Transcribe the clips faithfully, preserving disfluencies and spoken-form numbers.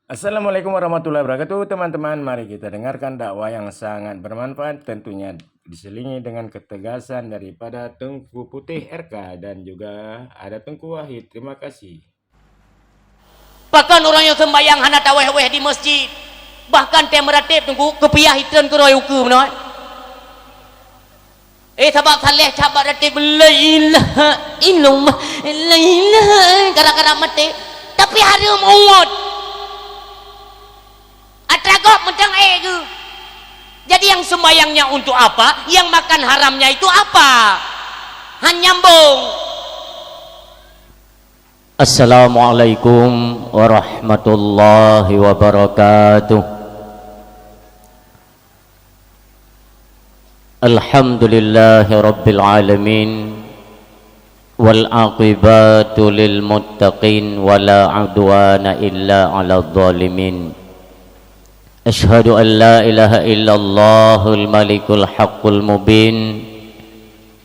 Assalamualaikum warahmatullahi wabarakatuh, teman-teman. Mari kita dengarkan dakwah yang sangat bermanfaat, tentunya diselingi dengan ketegasan daripada Teungku Putéh R K dan juga ada Teungku Wahid. Terima kasih. Pakon ureuëng nyang seumbahyang hana tawéh-wéh di masjid, bahkan tém meuratéb Teungku keupiah itreun keudroe ukeue meunoe? Eh, sabab saléh, sabab ratéb, la ilaha illallah, la ilaha, gara-gara maté. Tapi hareuem uwat. Atra gob mantong ék geuh. Jadi, yang sembahyangnya untuk apa? Yang makan haramnya itu apa? Han nyambung. Assalamualaikum warahmatullahi wabarakatuh. Alhamdulillahirabbil alamin. Wal aqibatu lil muttaqin wa la udwana illa 'alal zalimin. Asyhadu an la ilaha illallahul malikul haqqul mubin.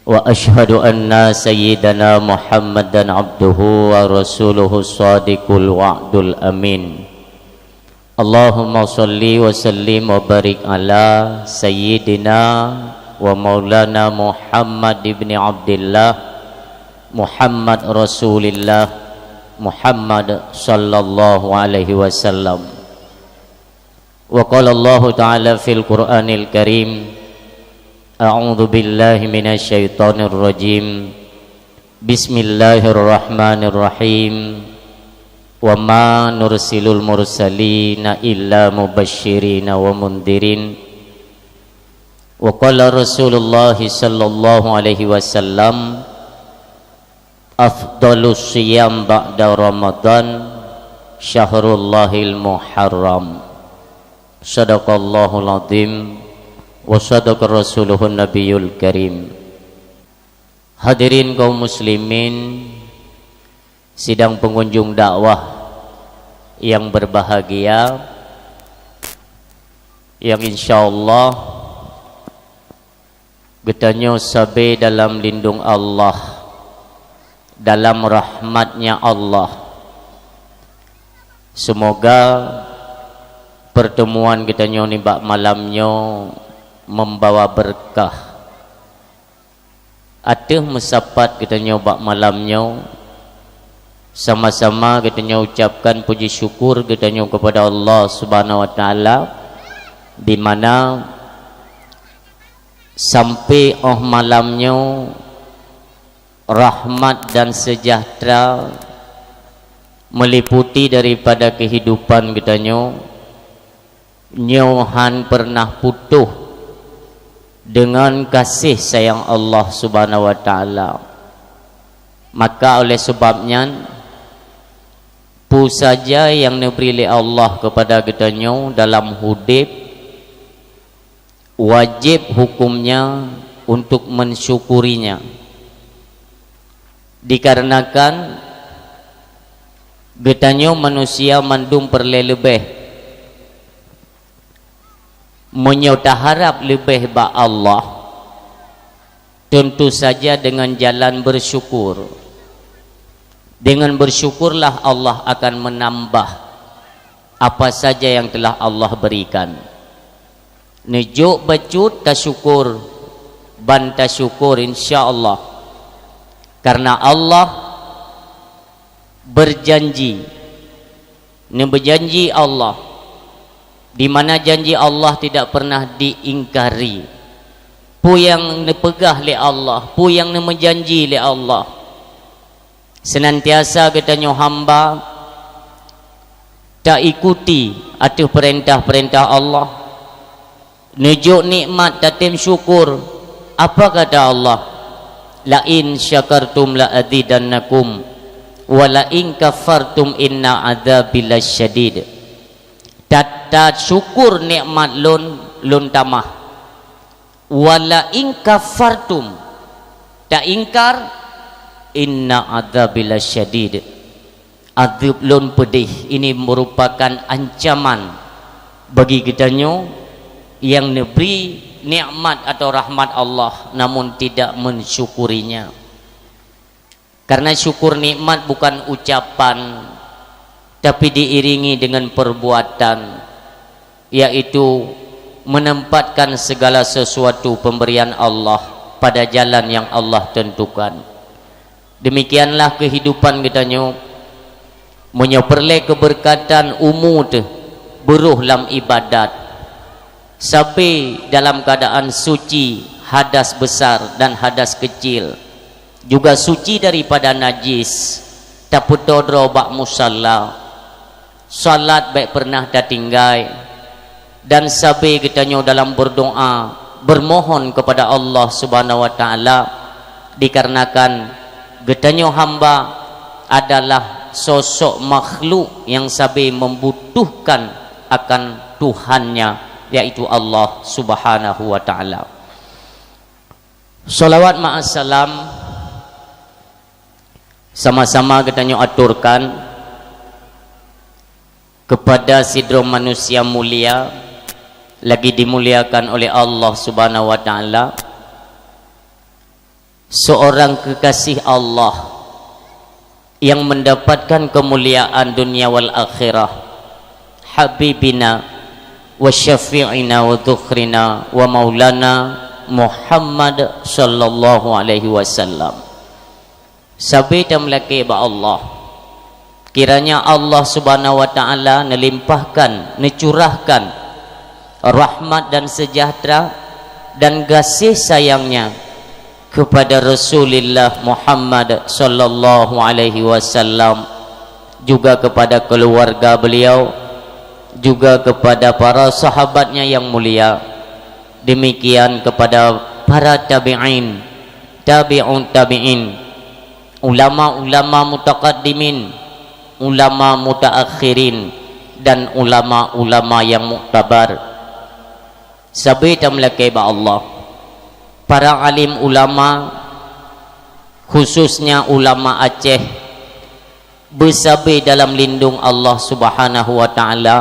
Wa asyhadu anna sayyidana Muhammadan abduhu wa rasuluhu shadiqul wa'dul amin. Allahumma shalli wa sallim wa barik ala sayyidina wa maulana Muhammad ibni Abdillah, Muhammad Rasulillah, Muhammad sallallahu alaihi wasallam. Wa qala Allahu ta'ala fil Qur'anil Karim, a'udzu billahi minasy syaithanir rajim. Bismillahirrahmanirrahim. Wa ma nursilul mursalina illa mubasysyirina wa mundzirin. Wa qala Rasulullah sallallahu alaihi wasallam, afdhalus shiyam ba'da Ramadan syahrullahil muharram. Shadaqallahul azim wa shadaqa rasuluhun nabiyul karim. Hadirin kaum muslimin, sidang pengunjung dakwah yang berbahagia, yang insyaallah geutanyoe sabe dalam lindung Allah, dalam rahmat-Nya Allah. Seumoga pertemuan geutanyoe nibak malam nyoe membawa beureukat. Ateueh meusapat geutanyoe bak malam nyoe, sama-sama geutanyoe ucapkan puji syukur geutanyoe keupada Allah Subhanahu wa Taala, di mana sampai óh malam nyoe rahmat dan sejahtera meliputi daripada kehidupan geutanyoe, nyoe han pernah putôh deungon kasih sayang Allah Subhanahu wa Taala. Maka oleh sebab nyan, peue saja nyang neubri lé Allah keupada geutanyoe dalam udeb, wajéb hukömnya untuk mensyukurinya. Dikarenakan geutanyoe manusia mandum peureulée leubeh. Meunyoe taharab leubeh bak Allah, tentu saja deungon jalan beusyukur. Deungon beusyukurlah Allah akan meunambah apa saja nyang telah Allah beurikan. Neujok bacut tasyukur, ban tasyukur insya Allah. Karena Allah beujanji, neubeujanji Allah, di mana janji Allah tidak pernah diingkari. Peue nyang neupeugah lé Allah, peue nyang neumeujanji lé Allah, seunantiasa geutanyoe hamba taikuti ateueh peurintah-peurintah Allah. Neujok nikmat tatem syukur. Apa kata Allah? "La in syakartum la azidannakum, wa la in kafartum inna adzabi lasyadid." Tat-, tasyukur nikmat Lôn, Lôn tamah. "Wa la in kafartum," taingkar, "inna adzabi lasyadid." Azeueb Lôn peudeh. Ini merupakan ancaman bagi geutanyoe nyang neubri nikmat atau rahmat Allah namun tidak mensyukurinya. Karena syukur nikmat bukan ucapan tapi diiringi dengan perbuatan, yaitu menempatkan segala sesuatu pemberian Allah pada jalan yang Allah tentukan. Demikianlah kehidupan geutanyoe. Meunyoe peureulée keubeurkatan umu teuh, beuroh lam ibadat, sabe dalam keadaan suci hadas besar dan hadas kecil, juga suci daripada najis, tapeutoe droe bak musalla, salat bék pernah tatinggai, dan sabe geutanyoe dalam berdoa, bermohon kepada Allah Subhanahu wa Taala, dikarenakan geutanyoe hamba adalah sosok makhluk yang sabe membutuhkan akan Tuhannya, yaitu Allah Subhanahu wa Taala. Salawat ma'as salam sama-sama geutanyoe aturkan kepada sidroe manusia mulia, lagi dimuliakan oleh Allah Subhanahu wa Taala, seorang kekasih Allah yang mendapatkan kemuliaan dunia wal akhirah, habibina wa syafi'ina wa dhukhrina wa maulana Muhammad sallallahu alaihi wasallam. Sabe tameulakée bak Allah, kiranya Allah Subhanahu wa Taala neulimpahkan, neucurahkan rahmat dan sejahtera dan gaséh sayang-Nya kepada Rasulullah Muhammad sallallahu alaihi wasallam, juga kepada keluarga beliau, juga kepada para sahabatnya yang mulia, demikian kepada para tabi'in, tabi'ut tabi'in, ulama-ulama mutaqaddimin, ulama mutaakhirin, dan ulama-ulama yang muktabar. Sabe tameulakée bak Allah, para alim ulama, khususnya ulama Aceh, beusabe dalam lindong Allah Subhanahu wa Taala,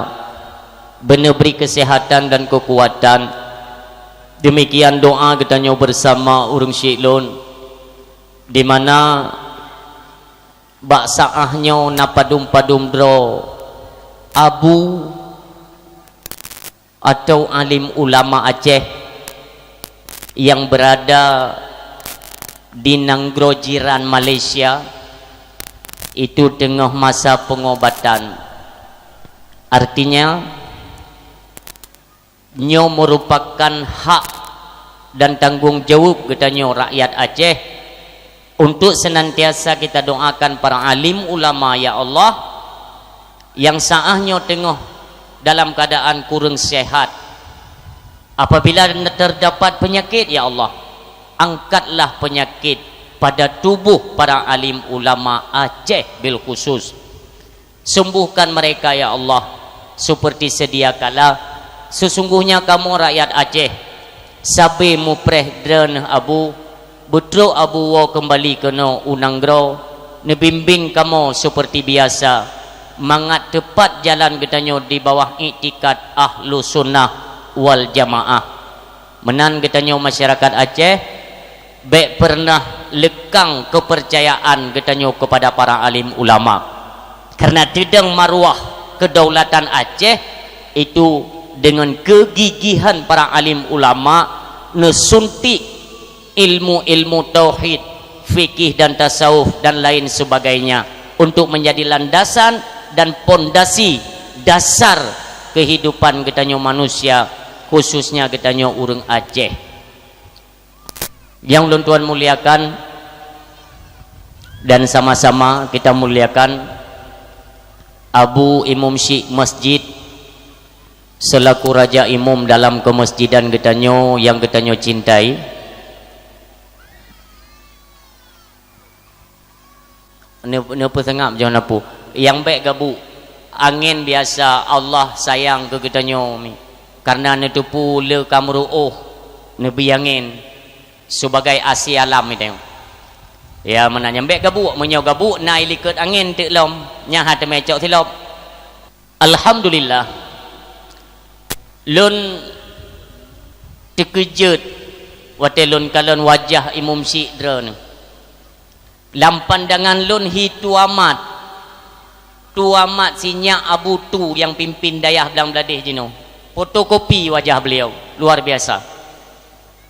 beuneubri keuseuhatan dan keukuatan. Demikian doa geutanyoe bersama ureuëng syik lôn, di mana bak saáh nyoe na padum-padum droe abu atau alim ulama Aceh yang berada di nanggroe jiran Malaysia itu teungoh masa pengobatan. Artinya, nyoe merupakan hak dan tanggong jaweueb geutanyoe rakyat Aceh untuk senantiasa kita doakan para alim ulama, ya Allah, nyang saáh nyoe teungoh dalam keadaan kureueng sehat. Apabila terdapat penyakit, ya Allah, angkatlah penyakit pada tubuh para alim ulama Aceh bilkhusus. Sembuhkan mereka, ya Allah, seperti sedia kala. Sesungguhnya kamoe rakyat Aceh sabe mupreh droeneuh abu, beutrok abu woe keumbali keunoe u nanggroe, neubimbéng kamoe seperti biasa, mangat teupat jalan geutanyoe di bawah iktikad Ahlussunnah wal Jamaah. Meunan geutanyoe masyarakat Aceh, bék peureunah leukang keupeurcayaan geutanyoe keupada para alim ulama. Kareuna teudong maruah keudaulatan Aceh itu deungon keugigihan para alim ulama neusuntik ilmu-ilmu tauhid, fikih dan tasawuf dan lain sebagainya untuk menjadi landasan dan pondasi dasar kehidupan geutanyoe manusia, khususnya geutanyoe ureuëng Aceh. Nyang ulôn tuan muliakan dan sama-sama kita muliakan Abu Imum Syik Masjid selaku Raja Imum dalam kemasjidan geutanyoe nyang geutanyoe cintai. Neu-, neupeusangab jih na pu. Nyang bék gabuk. Angén biasa Allah sayang keu geutanyoe mi. Kareuna neuteupeue le ka meuruôh neubri angén sebagai asi alam geutanyoe. Ya, meunan nyan bék gabuk. Meunyoe gabuk na ilikot angén teuk lom, nyan hana teumé cok silop. Alhamdulillah, lôn teukeujot watée lôn kalon wajah Imum Syik droeneuh. Lam pandangan lôn hi tuamat, Tuan Mat Sinyak Abu Tu nyang pimpin dayah Blang Bladeh jinoe. Fotokopi wajah beliau. Luar biasa.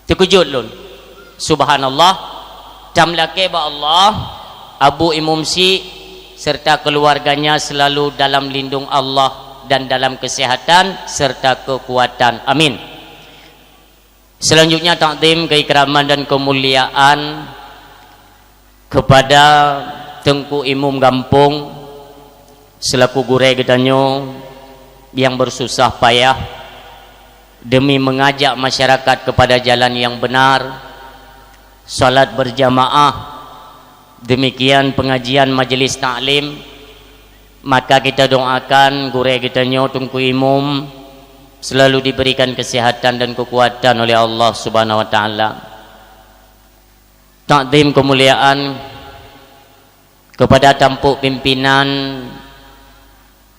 Teukeujot lôn. Subhanallah. Tameulakée bak Allah, Abu Imum Syik serta keluarganya selalu dalam lindung Allah dan dalam kesehatan serta kekuatan. Amin. Selanjutnya, takzim, keikraman dan kemuliaan kepada Teungku Imum Gampông selaku gurée geutanyoe nyang bersusah payah demi mengajak masyarakat kepada jalan yang benar, salat berjamaah, demikian pengajian majelis taklim. Maka kita doakan gurée geutanyoe Teungku Imum selalu diberikan kesehatan dan kekuatan oleh Allah Subhanahu wa Taala. Takzim kemuliaan kepada tampok pimpinan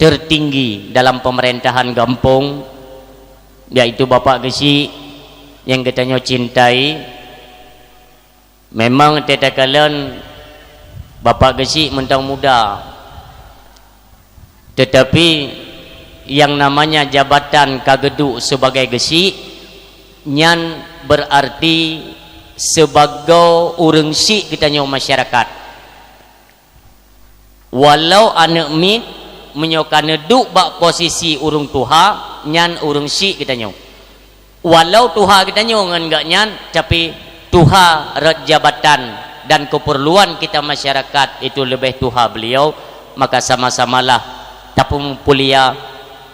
tertinggi dalam pemerintahan gampông, yaitu Bapak Geuchik nyang geutanyoe cintai. Memang teuh takalon Bapak Geuchik mantong muda, tetapi yang namanya jabatan ka geuduek sebagai geuchik, nyan berarti sebagai ureuëng chik geutanyoe masyarakat. Walau aneuëk miet, meunyoe ka neuduek bak posisi ureuëng tuha, nyan ureuëng chik geutanyoe. Walau tuha geutanyoe ngon geuh nyan, tapi tuha rot jabatan dan keperluan kita masyarakat itu leubeh tuha beliau, maka sama-samalah tapeupulia,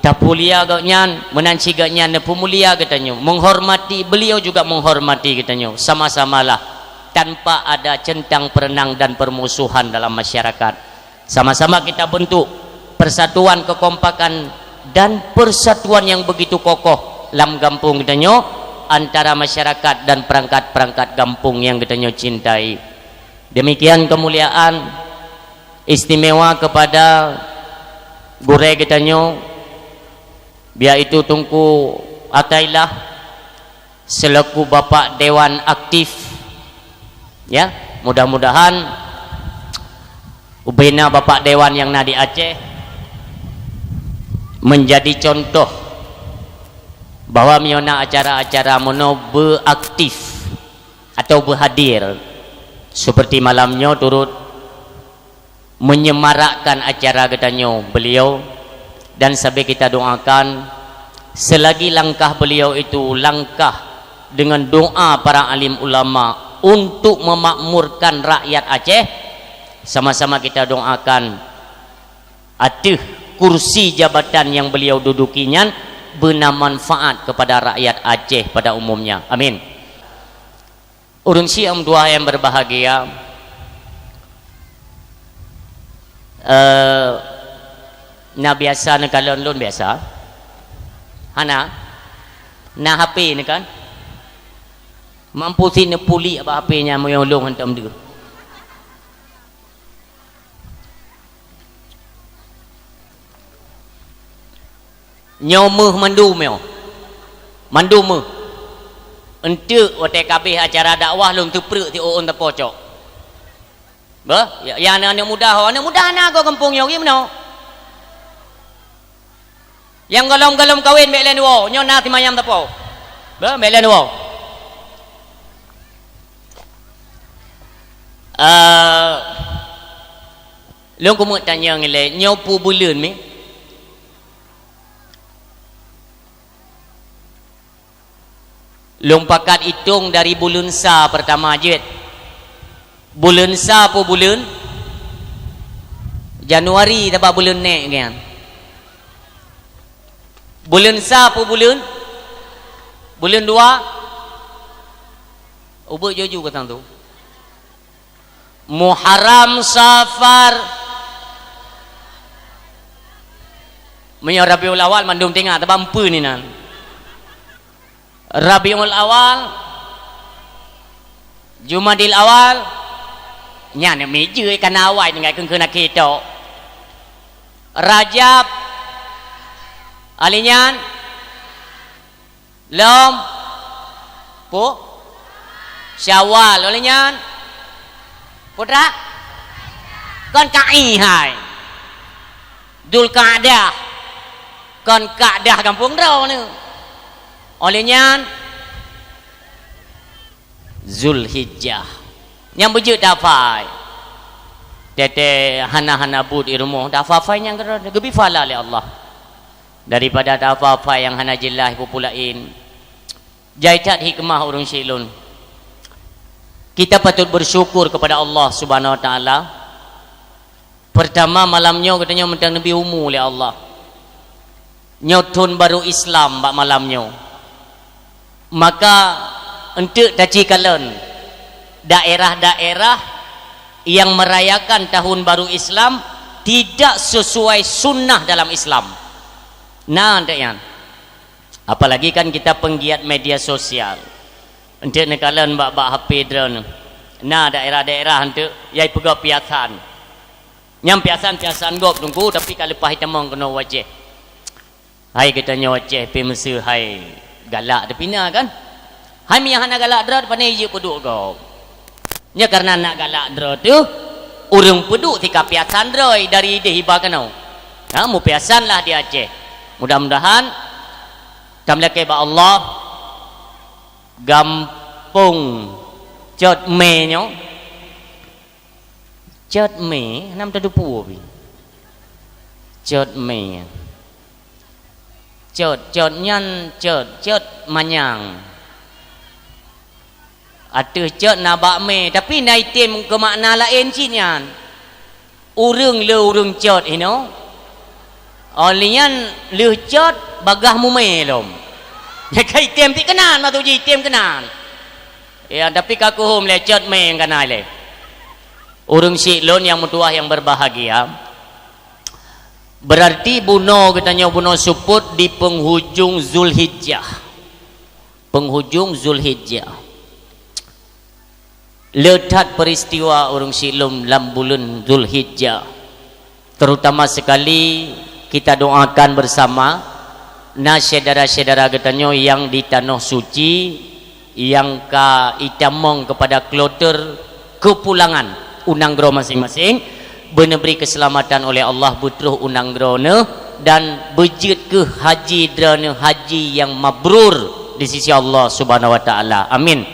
tapulia geuh nyan, meunan cit geuh nyan neupeumulia geutanyoe, menghormati beliau juga menghormati geutanyoe. Sama-samalah tanpa ada centang perenang dan permusuhan dalam masyarakat. Sama-sama kita bentuk persatuan, kekompakan dan persatuan yang begitu kokoh lam gampông geutanyoe antara masyarakat dan perangkat-perangkat gampông yang geutanyoe cintai. Demikian kemuliaan istimewa kepada gurée geutanyoe, yaitu Teungku Atailah selaku Bapak Dewan aktif. Ya, mudah-mudahan ubena Bapak Dewan nyang na di Aceh menjadi contoh bahwa meunyoe na acara-acara meunoe beuaktif atau beuhadir seperti malam nyoe turut menyemarakkan acara geutanyoe beliau, dan sabe kita doakan selagi langkah beliau itu langkah dengan doa para alim ulama untuk memakmurkan rakyat Aceh, sama-sama kita doakan ateueh kursi jabatan yang beliau duduki nyan beuna manfaat kepada rakyat Aceh pada umumnya. Amin. Ureuëng syiek meutuah nyang berbahagia, eh, na biasa neukalon lôn biasa? Hana? Na H P neukan? Mampu sit neupulik bak H P nyan meunyoe lôn hantom deuh. Nyoe méuh mandum nyoe. Mandum méuh. Enteuk watée ka abéh acara dakwah lôn teupreuek siuôn-uôn teupocok. Beuh, ya, ya aneuk-aneuk muda ho, aneuk muda na goe gampông nyoe geuh meunoe. Nyang golom-golom kawén bék lé neuwoe, nyoe na simayam teupô. Beuh, bék lé neuwoe. Eh, lôn keumeuk tanyong ilée, nyoe peue buleuen mi? Lôn pakat itong dari buleuen sa peurtama jeuet. Buleuen sa peue buleuen? Januari, sabab buleuen nèk nyan. Buleuen sa peue buleuen? Buleuen dua? Ubeuek juju ka sang tu. Muharram, Safar. Meunyoe Rabiul Awal mandum teuingat, sabab peue ni nan. Rabiul Awal, Jumadil Awal, nyan mijeu kana awai tinggai keun-keun akhé tok. Rajab, alèh nyan, lom, pu, Syawal, alèh nyan, putra, kon kai hai. Zulqa'dah. Kon Ka'dah gampông droeneuh. Óh lheueh nyan, Zulhijjah. Nyang beujeuet tafai. Teuntèe hana-hana buet di rumoh, tafai nyang keudroe, geubi pahala lé Allah. Daripada tafai nyang hana jeulaih peue-peue laén. Jai that hikmah ureueng syik lôn. Kita patut bersyukur kepada Allah Subhanahu wa Taala. Pertama, malam nyoe geutanyoe mantong neubri umu lé Allah. Nyoe thon baru Islam bak malam nyoe. Maka, eunteuk tacikalon daerah-daerah yang merayakan tahun baru Islam tidak sesuai sunnah dalam Islam. Na eunteuk nyan. Apalagi kan kita penggiat media sosial. Eunteuk neukalon bak-bak H P droeneuh. Na daerah-daerah eunteuk nyang peugah piasan. Nyang piasan-piasan gob Teungku, tapi ka leupah itamong keunoe u Aceh. Hai geutanyoe Aceh pih meuseu hai galak teupina kan? Hai meunyo hana galak droe, pane jeuet peuduek gob. Nyoe kareuna nak galak droe teuh, ureueng peuduek sika piasan droe dari ideh iba keunoe. Ha, mupiasanlah di Aceh. Mudah-mudahan tameulakèe bak Allah, gampông Cot Mé nyoe. Cot Mé, hana meutateupeue pih. Cot Mé. Cot, cot nyan cot, cot manyang. Ateueh cot na bak mé, tapi na item keu makna laén cit nyan. Ureueng le ureueng cot inoe. Óh lheueh nyan lheueh cot bagaih mumé lom. Nyan ka item cit keunan, maksud jih item keunan. Ya, tapi ka kuhom lé cot mé nyang kana lé. Ureueng syik lôn nyang meutuwah nyang berbahagia. Berarti bunoe geutanyoe bunoe seupôt di penghujung Zulhijjah. Penghujung Zulhijjah. Le that peristiwa ureueng syik lôn lam buleuen Zulhijjah. Terutama sekali kita doakan bersama na syedara-syedara geutanyoe nyang di Tanoh Suci nyang ka itamong keupada kloter keupulangan u nanggroe maséng-maséng, beuneubri keuseulamatan oleh Allah beutroh u nanggroe neuh dan beujeuet keuh haji droeneuh haji nyang mabrur di sisi Allah Subhanahu wa Taala. Amin.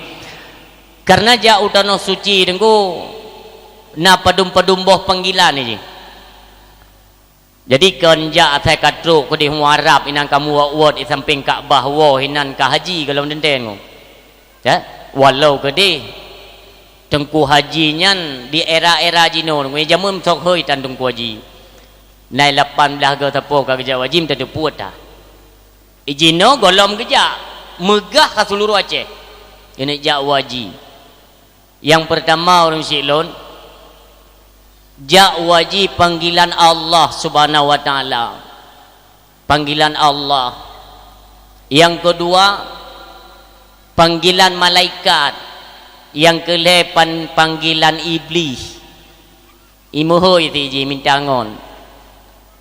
Kareuna jak u Tanoh Suci Teungku na padum-padum boh panggilan jih. Jadi kon jak asai ka trok keudeh muarab inan ka muwot-wot di sampéng Ka'bah woe inan ka haji gohlom teuntèe Teungku. Ya, walau keudeh Teungku Haji nyan di era-era jinoe Teungku, jameun sok hôi tan Teungku Haji. Nai lapan blah go sapo ka geujak u haji meutateupeue tah. Jinoe gohlom geujak, meugah ka seuluruh Aceh. Keuneuk jak u haji. Nyang peurtama ureueng syik lôn, jak u haji panggilan Allah Subhanahu wa Taala. Panggilan Allah. Nyang keudua, panggilan malaikat. Nyang keulhèe pan-, panggilan Iblih. Imeuhôi ti jih minta ngon.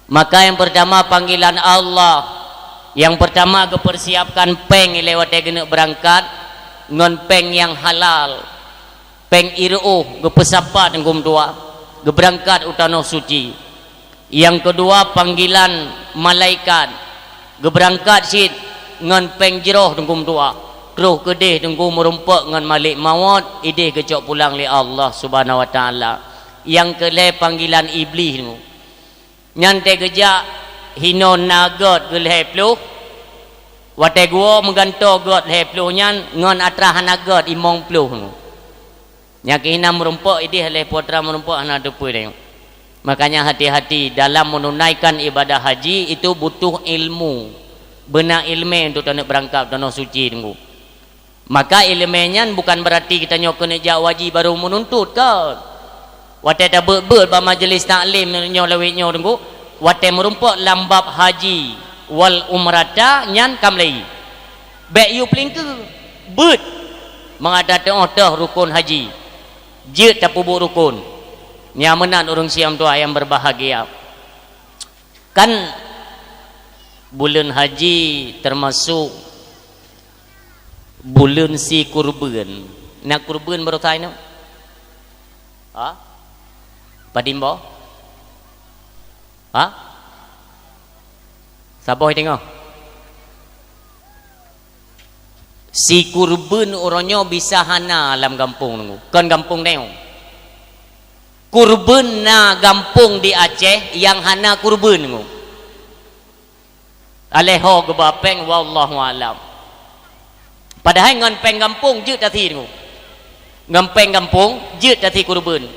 Maka nyang peurtama panggilan Allah. Nyang peurtama geupeursiapkan péng ilèe watèe geuneuk beurangkat ngon péng nyang halal. Péng ireuoh geupeusapat Teungku meutuwah, geubeurangkat u Tanoh Suci. Nyang keudua panggilan malaikat, geubeurangkat cit ngon péng jroh Teungku meutuwah. Troh keudeh Teungku meurumpok ngon Malik Mawöt, ideh geucok pulang lé Allah Subhanahu wa Taala. Nyang keulhèe panggilan Iblih Teungku. Nyan teuh geujak hinoe na göt geulhèe ploh, watèe geuwoe meugantoe göt lhèe ploh nyan ngon atra hana göt limong ploh. Nyang keuhina meurumpok ideh lhèe ploh atra meurumpok hana teupeue deh. Makanya hati-hati dalam menunaikan ibadah haji itu butuh ilmu. Beuna ileumèe untuk taneuk beurangkat Tanoh Suci Teungku. Maka ileumèe nyan bukan beurati geutanyoe keuneuk jak u haji barô meununtut, kon. Watèe tabeuet-beuet bak majeulis taklim nyoe lawét nyoe Teungku, watèe meurumpok lam bab haji wal umrata nyan ka mulai. Bèk yue peulingkeue, beuet mangat tateuoh-teuoh rukon haji. Jeuet tapeubuet rukon. Nyan meunan ureueng syik meutuwah nyang berbahagia. Kan buleuen haji teumasok buleuen si kurbeuen. Na kurbeuen baroesa inoe? Ha? Padum boh? Ha? Saboh teungoh. Si kurbeuen uroe nyoe bisa hana lam gampông Teungku. Kon gampông tanyoe. Kurbeuen na gampông di Aceh nyang hana kurbeuen Teungku. Aléh ho geuba péng, wallahu alam. Padahai ngon péng gampông jeuet tasi Teungku. Ngon péng gampông jeuet tasi kurbeuen.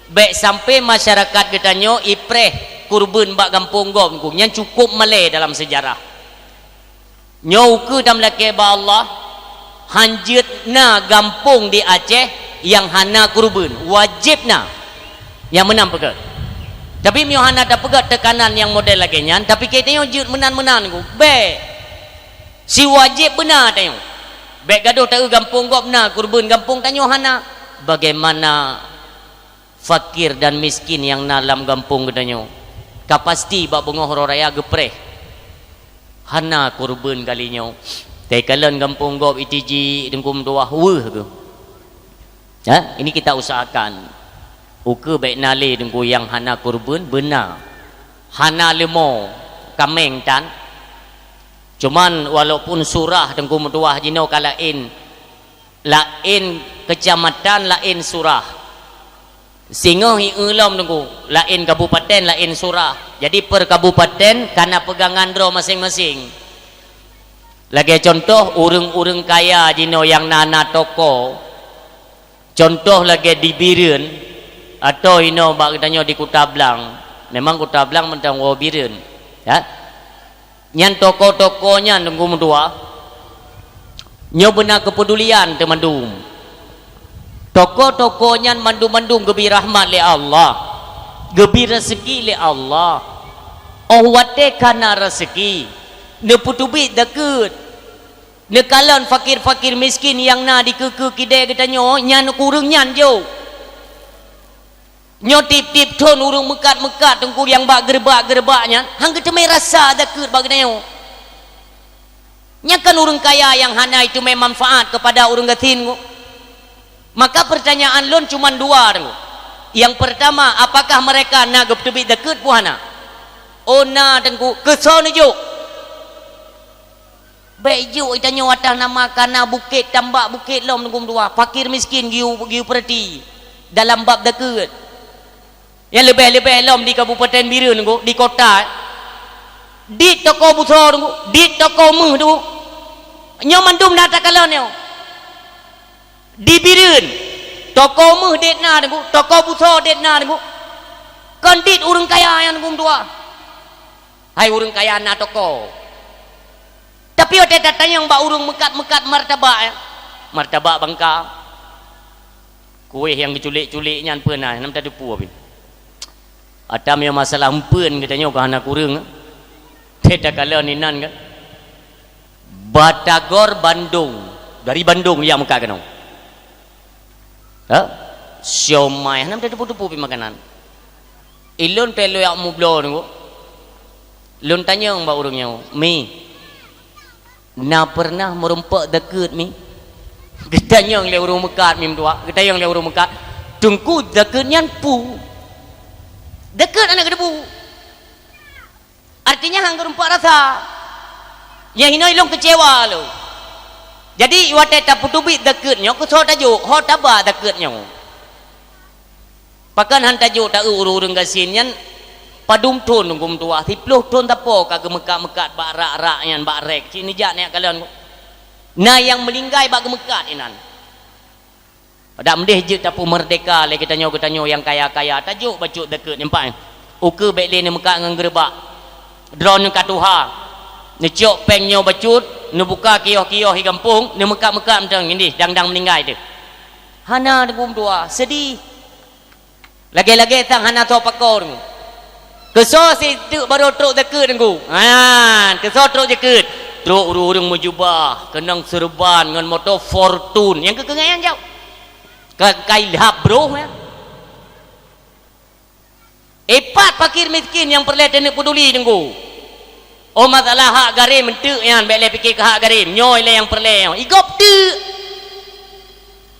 Bék sampai masyarakat geutanyoe ipreh kurbeuen bak gampông gob Teungku. Nyan cukup malée dalam seujarah. Nyoe ukeue tameulakée bak Allah, han jeuet na gampông di Aceh nyang hana kurbeuen. Wajéb na. Nyang meunan peugah. Tapi meunyoe hana tapeugah teukanan nyang model lagée nyan, tapi geutanyoe jeuet meunan-meunan Teungku. Bék. Si wajéb beuna tanyoe. Bék gadôh taeu gampông gob na kurbeuen, gampông tanyoe hana. Bagaimana fakir dan miskin nyang na lam gampông geutanyoe? Ka pasti bak beungoh uroe raya geupreh. Hana kurbeuen kali nyoe. Teukalon gampông gob itiji Teungku meutuwah weueh geuh. Ha? Ini kita usahakan. Ukeue bék na lé Teungku nyang hana kurbeuen, beuna. Hana leumo, kaméng tan. Cuman walaupun surah Teungku meutuwah jinoe ka laén, laén keucamatan, laén surah. Singoh ié lom Teungku, laén kabupaten, laén surah. Jadi per kabupaten kana peugangan droe maséng-maséng. Lagée contoh, ureuëng-ureuëng kaya jinoe nyang na, na toko. Contoh lagée di Bireuen, atau inoe bak geutanyoe di Kuta Blang. Memang Kuta Blang mantong woe Bireuen. Ya. Nyan toko-toko nyan Teungku meutuwah, nyoe beuna keupedulian teumandum. Toko-toko nyan mandum-mandum geubi rahmat lé Allah, geubi raseuki lé Allah. Óh watée kana raseuki, neupeuteubiet dakeuet, neukalon fakir-fakir miskin nyang na di keue-keue kidée geutanyoe, nyan keu ureuëng nyan jok. Nyoe tieb-tieb thon ureuëng meukat-meukat Teungku nyang bak geureubak-geureubak nyan, han geuteumé rasa dakeuet bak geutanyoe. Nyan kan ureuëng kaya nyang hana iteumé manfaat keupada ureuëng gasien Teungku. Maka peurtanyaan lôn cuma dua Teungku. Nyang peurtama, apakah mereka na geupeuteubiet dakeuet peue hana? Oh na Teungku, keusoe neujok. Bék jok geutanyoe atas nama kana bukét tambak bukét lom Teungku meutuwah, fakir miskin geuyue, geuyue peurati dalam bab dakeuet. Nyang leubeh-leubeh lom di Kabupaten Bireuen Teungku, di kota, eh. Dit toko busoe Teungku, dit toko méuh Teungku. Nyoe mandum na takalon nyoe. Di Bireuen, toko méuh dit na Teungku, toko busoe dit na Teungku. Kon dit ureuëng kaya nyan Teungku meutuwah. Hai ureuëng kaya na toko. Tapi watée tatanyong bak ureuëng meukat-meukat martabak, eh, martabak bangka, kueh nyang geuculék-culék nyan peue na, hana tateupeue pih. Ata meunyoe masalah eumpeuen geutanyoe ka hana kureueng, eh. Teuh takalon inan kan. Batagor Bandung, dari Bandung jak meukat keunoe. Ha? Siomai, hana tateupeue-teupeue pih makanan. Ilôn teuh lôn jak mubloe Teungku. Lôn tanyong bak ureuëng nyoe, "Mi, na peureunah meurumpok dakeuet, Mi?" Geutanyong lé ureuëng meukat, Mi meutuwah. Geutanyong lé ureuëng meukat, "Teungku, dakeuet nyan peue?" Dakeuet hana geuteupeue. Artinya han geurumpok rasa. Nyang hinoe ilôn keucewa lôn. Jadi watée tapeuteubiet dakeuet nyoe, keusoe tajok, ho taba dakeuet nyoe. Pakon han tajok taeu ureuëng-ureuëng gasien nyan padum thon Teungku meutuwah, siplôh thon tapo ka geumeukat-meukat bak rak-rak nyan, bak rék. Cit neujak neujak kalon. Na nyang meuninggai bak geumeukat inan. Dak meudeh jeuet tapeumeurdeka lé geutanyoe-geutanyoe nyang kaya-kaya, tajok bacut dakeuet nyan pat. Ukeue bék lé neumeukat ngon geureubak. Droeneuh ka tuha. Neucok péng nyoe bacut, neubuka kiôh-kiôh di gampông, neumeukat-meukat mantong, indeh dang-dang meuninggai teuh. Hana Teungku meutuwah, seudeh. Lagée-lagée sang hana soe pakoe Teungku. Keusoe siteuk barô trok dakeuet Teungku. Ha, keusoe trok dakeuet. Trok ureuëng-ureuëng meujubah, keunong seureuban ngon moto Fortune. Nyang keu keungai nyang jaweueb. Ka kai lhab broh nyan. Ipat fakir miskin nyang peureulée taneuk peuduli Teungku. Oh, masalah hak garéh meuteuk nyan, bék lé pike keu hak garéh. Nyoe lé nyang peureulée nyoe. Igop teuk.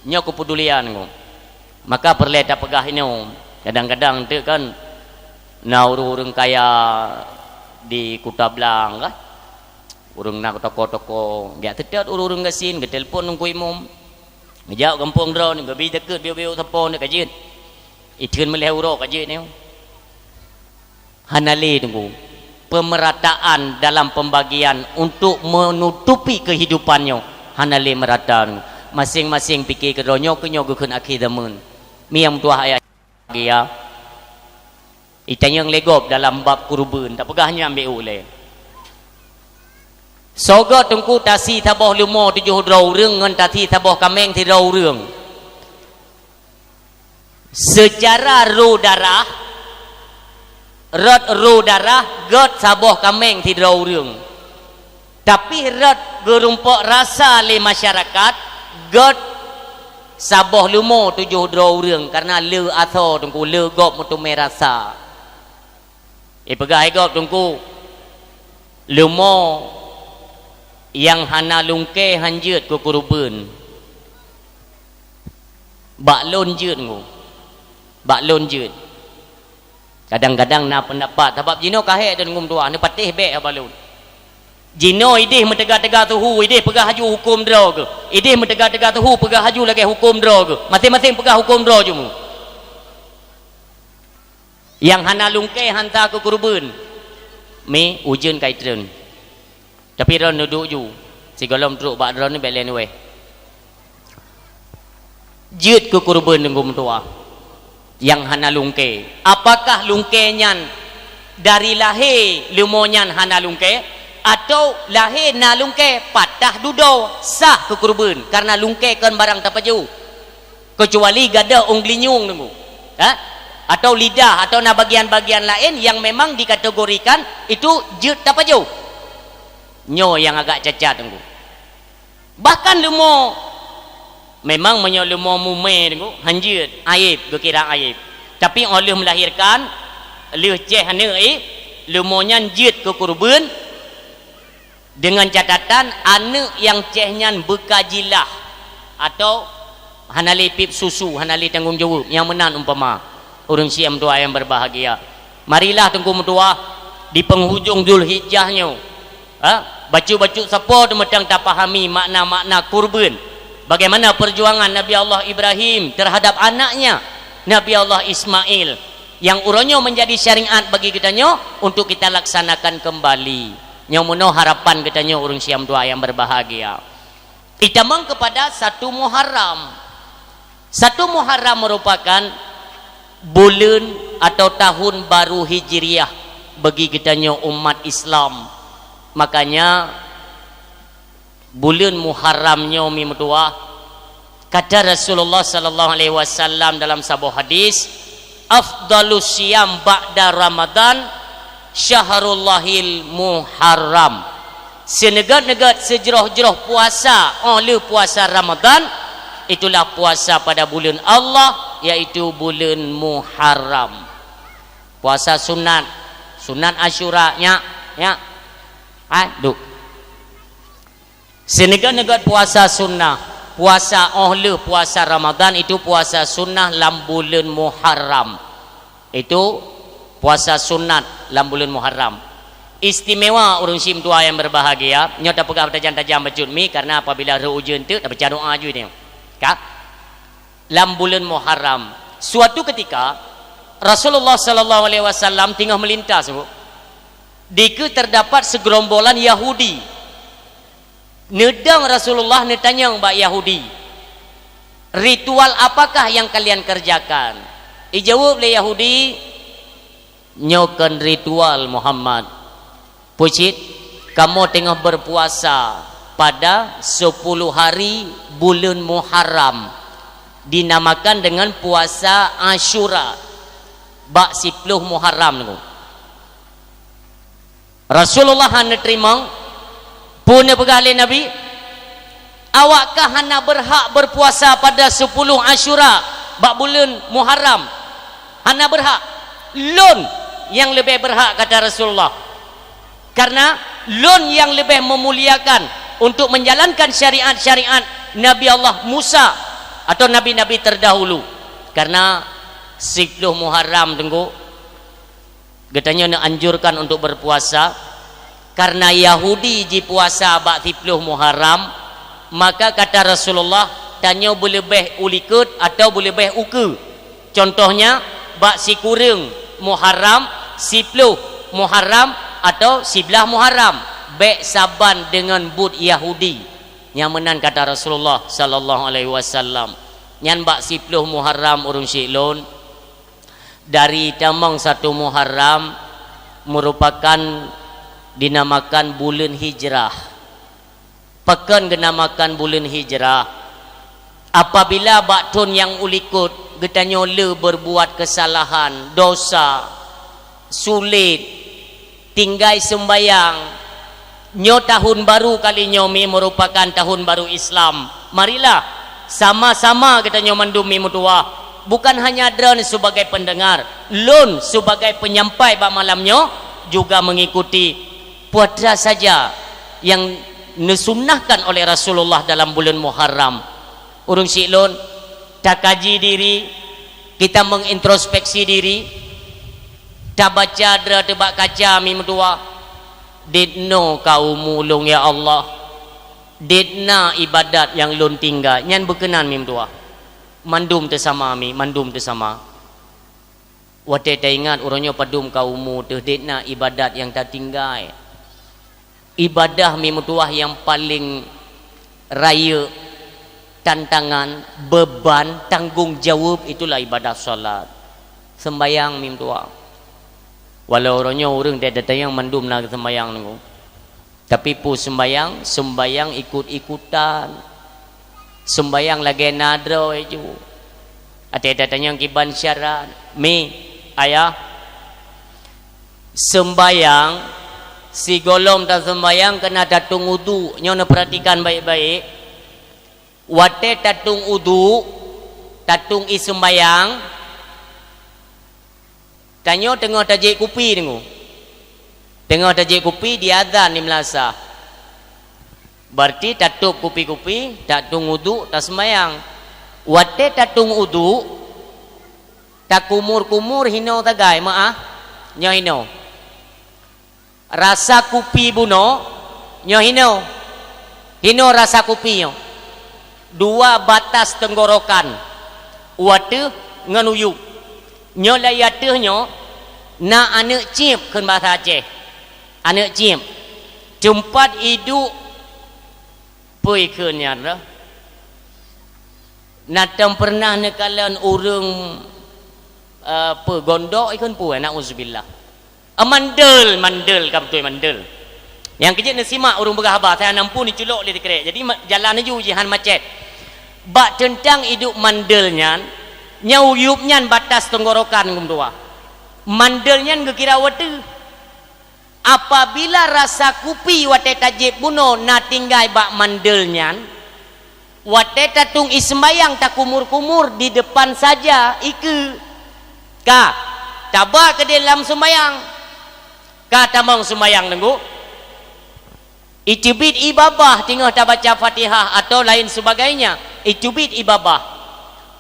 Nyoe keupedulian Teungku. Maka peureulée tapeugah inoe. Kadang-kadang teuk kan na ureuëng-ureuëng kaya Di Kuta Blang kah? Ureuëng na toko-toko, jak teutot ureuëng gasien, geutelepon Teungku Imum. Geujak gampông droe, geubi takeuet biôk-biôk sapo nyoe ka jeuet. Itheun meulhèe uroe ka jeuet nyoe. Hana lé Teungku. Pemerataan dalam pembagian untuk menutupi kehidupan nyoe hana lé merata Teungku. Maséng-maséng pike keudroe nyoe keu nyoe geukheun akhé zaman. Mi nyang meutuah ayah bahagia. Itanyong lé gob dalam bab kurban, tapeugah nyan ambek ulée. Soe göt Teungku tasi saboh leumo tujoh droe ureuëng ngon tasi saboh kaméng sidroe ureuëng? Seucara roh darah, rot roh darah göt saboh kaméng sidroe ureuëng. Tapi rot geurumpok rasa lé masyarakat, göt saboh leumo tujoh droe ureuëng, kareuna le asoe Teungku, le gob meuteumé rasa. Ipeugah lé gob Teungku, leumo nyang hana lungkée han jeuet keu kureubeuen. Bak lôn jeuet Teungku. Bak lôn jeuet. Kadang-kadang na peundapat, sabab jinoe ka hék Teungku meutuah, neupatéh bék haba lôn. Jinoe idéh meuteuga-teuga suhu, idéh peugah laju huköm droe geuh. Idéh meuteuga-teuga suhu peugah laju lagée huköm droe geuh. Maséng-maséng peugah huköm droe jeumu. Nyang hana lungkée han sa keu kureubeuen. Mi, ujeuen ka itreun. Tapi droe neuduek ju, sigohlom trok bak droe nyoe bék lé neuweh. Jeuet keu kureubeuen Teungku meutuah nyang hana lungkée. Apakah lungkée nyan dari lahé leumo nyan hana lungkée, atawa lahé na lungkée, patah dudoe, sah keu kureubeuen, kareuna lungkée kon barang tapajoh. Keucuali gadôh ôn geulinyueng Teungku, ha? Atawa lidah, atawa na bagian-bagian laén nyang memang dikategorikan itu jeuet tapajoh. Nyoe nyang agak cacat Teungku. Bahkan leumo, memang meunyoe leumo mumé Teungku, han jeuet, aéb, geukira aéb. Tapi óh lheueh meulahirkan, lheueh céh aneuëk, eh, leumo nyan jeuet keu kureubeuen, deungon catatan aneuëk nyang céh nyan beuka jilah atawa hana lé pip susu, hana lé tanggong jaweueb, nyang meunan umpama ureuëng syiek meutuah nyang berbahagia. Marilah Teungku meutuah di penghujung Zulhijjah nyoe, ha, bacut-bacut sapo teumeutang tapahami makna-makna kurban. Bagaimana perjuangan Nabi Allah Ibrahim terhadap anaknya Nabi Allah Ismail, nyang uroe nyoe menjadi syariat bagi geutanyoe untuk kita laksanakan kembali. Nyang meunoe harapan geutanyoe ureuëng syiek meutuah nyang berbahagia. Itamong kepada satu Muharram. Satu Muharram merupakan buleuen atau tahun baru Hijriah bagi geutanyoe umat Islam. Makanya, buleuen Muharram nyoe mi meutuah, kata Rasulullah sallallahu alaihi wasallam dalam saboh hadis, "Afdalus siyam ba'da Ramadan syahrullahil Muharram." Seuneugét-neugét seujroh-jroh puasa óh lheueh puasa Ramadan, itulah puasa pada buleuen Allah, yaitu buleuen Muharram. Puasa sunat, sunat Asyura, nyak, nyak. Hai, duek. Seuneugét-neugét puasa sunnah, puasa óh lheueh puasa Ramadan itu puasa sunnah lam buleuen Muharram. Itu puasa sunat lam buleuen Muharram. Istimewa ureuëng syiek meutuah nyang berbahagia, nyoe tapeugah tajam-tajam bacut mi, karena apabila rhot ujeuen teuk, tabaca doa aju nyoe. Ka? Lam buleuen Muharram. Suatu ketika, Rasulullah sallallahu alaihi wasallam teungoh meulintas, Bu. Dikeue terdapat segerombolan Yahudi. Neudong Rasulullah neutanyong bak Yahudi, "Ritual apakah yang kalian kerjakan?" Ijaweueb lé Yahudi, "Nyoe kon ritual, Muhammad. Peue cit, kamoe teungoh berpuasa pada sepuluh hari buleuen Muharram, dinamakan dengan puasa Asyura, bak siploh Muharram nyoe." Rasulullah hana teurimong, peue neupeugah lé Nabi, "Awak kah hana beurhak beurpuasa pada sepuluh Asyura bak buleuen Muharram? Hana beurhak. Lôn nyang leubeh beurhak," kata Rasulullah. "Karena lôn nyang leubeh meumuliakan untuk menjalankan syariat-syariat Nabi Allah Musa atau nabi-nabi terdahulu." Karena siploh Muharram, Teungku, Geutanyoe neuanjurkan untuk berpuasa karena Yahudi jipuasa bak siploh Muharram, maka kata Rasulullah, tanyoe beuleubeh ulikot atau beuleubeh ukeue. Contohnya, bak sikureueng Muharram, siploh Muharram atau siblaih Muharram, bék saban deungon buet Yahudi. Nyang meunan kata Rasulullah sallallahu alaihi wasallam. Nyan bak siploh Muharram ureuëng syiek lôn. Dari tamong satu Muharram merupakan dinamakan buleuen hijrah. Pakon geunamakan buleuen hijrah? Apabila bak thon nyang ulikot geutanyoe le berbuat kesalahan, dosa, sulet, tinggai seumbayang, nyoe tahun baru kali nyoe mi merupakan tahun baru Islam. Marilah sama-sama geutanyoe mandum mi meutuwah, bukan hanya droen sebagai pendengar, lôn sebagai penyampai bak malam nyoe juga mengikuti puasa saja yang neusunnahkan oleh Rasulullah dalam bulan Muharram. Ureuëng syiek lôn, takaji diri, kita mengintrospeksi diri, tabaca dra teuh bak kaca mi meutuwah, "Dit noe ka umu lôn, ya Allah? Dit na ibadat nyang lôn tinggai?" Nyan beukeunan mi meutuwah. Mandum teusama mi, mandum teusama. Watée taingat uroe nyoe padum ka umu teuh, dit na ibadat nyang tatinggai. Ibadah mi meutuwah nyang paleng rayeuk, tantangan, beban, tanggong jaweueb, itulah ibadah salat. Seumbayang mi meutuwah. Walau uroe nyoe ureuëng teuh datang nyang mandum na seumbayang nunggu. Tapi peue seumbayang? Seumbayang ikut-ikutan. Seumbayang lagée na droe ju. Até tatanyong kiban syarat. Mi, ayah, seumbayang, sigohlom taseumbayang keunan tatueng udhu. Nyoe neupeuratikan baik-baik. Watée tatueng udhu, tatueng ie seumbayang, tanyoe teungoh tajép kupi deungoe. Teungoh tajép kupi, diazan di meulasah. Berarti tatôb kupi-kupi, tatueng udhu, taseumbayang. Watée tatueng udhu, takumur-kumur hinoe sagai, meuáh, nyoe hinoe. Rasa kupi bunoe, nyoe hinoe. Hinoe rasa kupi nyoe. Dua batas tenggorokan. U ateueh ngon u yueb. Nyoe lam ateueh nyoe na aneuëk cieb kheun basa Aceh. Aneuëk cieb. Teumpat iduek peue ikheun nyan rhah. Na tom peureunah neukalon ureuëng, eh, peue, gondok ikheun peue, na'udzubillah. Ah, mandel, mandel, ka beutôi mandel. Nyang keu jeuet neusimak ureuëng peugah haba, saya nampu neuculok lé sikrek. Jadi, ma-, jalan laju jih han macet. Bak teuntang iduek mandel nyan, nyoe u yueb nyan batas tenggorokan geumeudua. Mandel nyan geukira u ateueh. Apabila rasa kupi watée tajép bunoe na tinggai bak mandel nyan, watée tatueng ie seumbayang takumur-kumur di depan saja ikeue. Ka, taba keudeh lam seumbayang. Ka tamong seumbayang teungku. Iteubiet ie babah teungoh tabaca Fatihah atau lain sebagainya, iteubiet ie babah.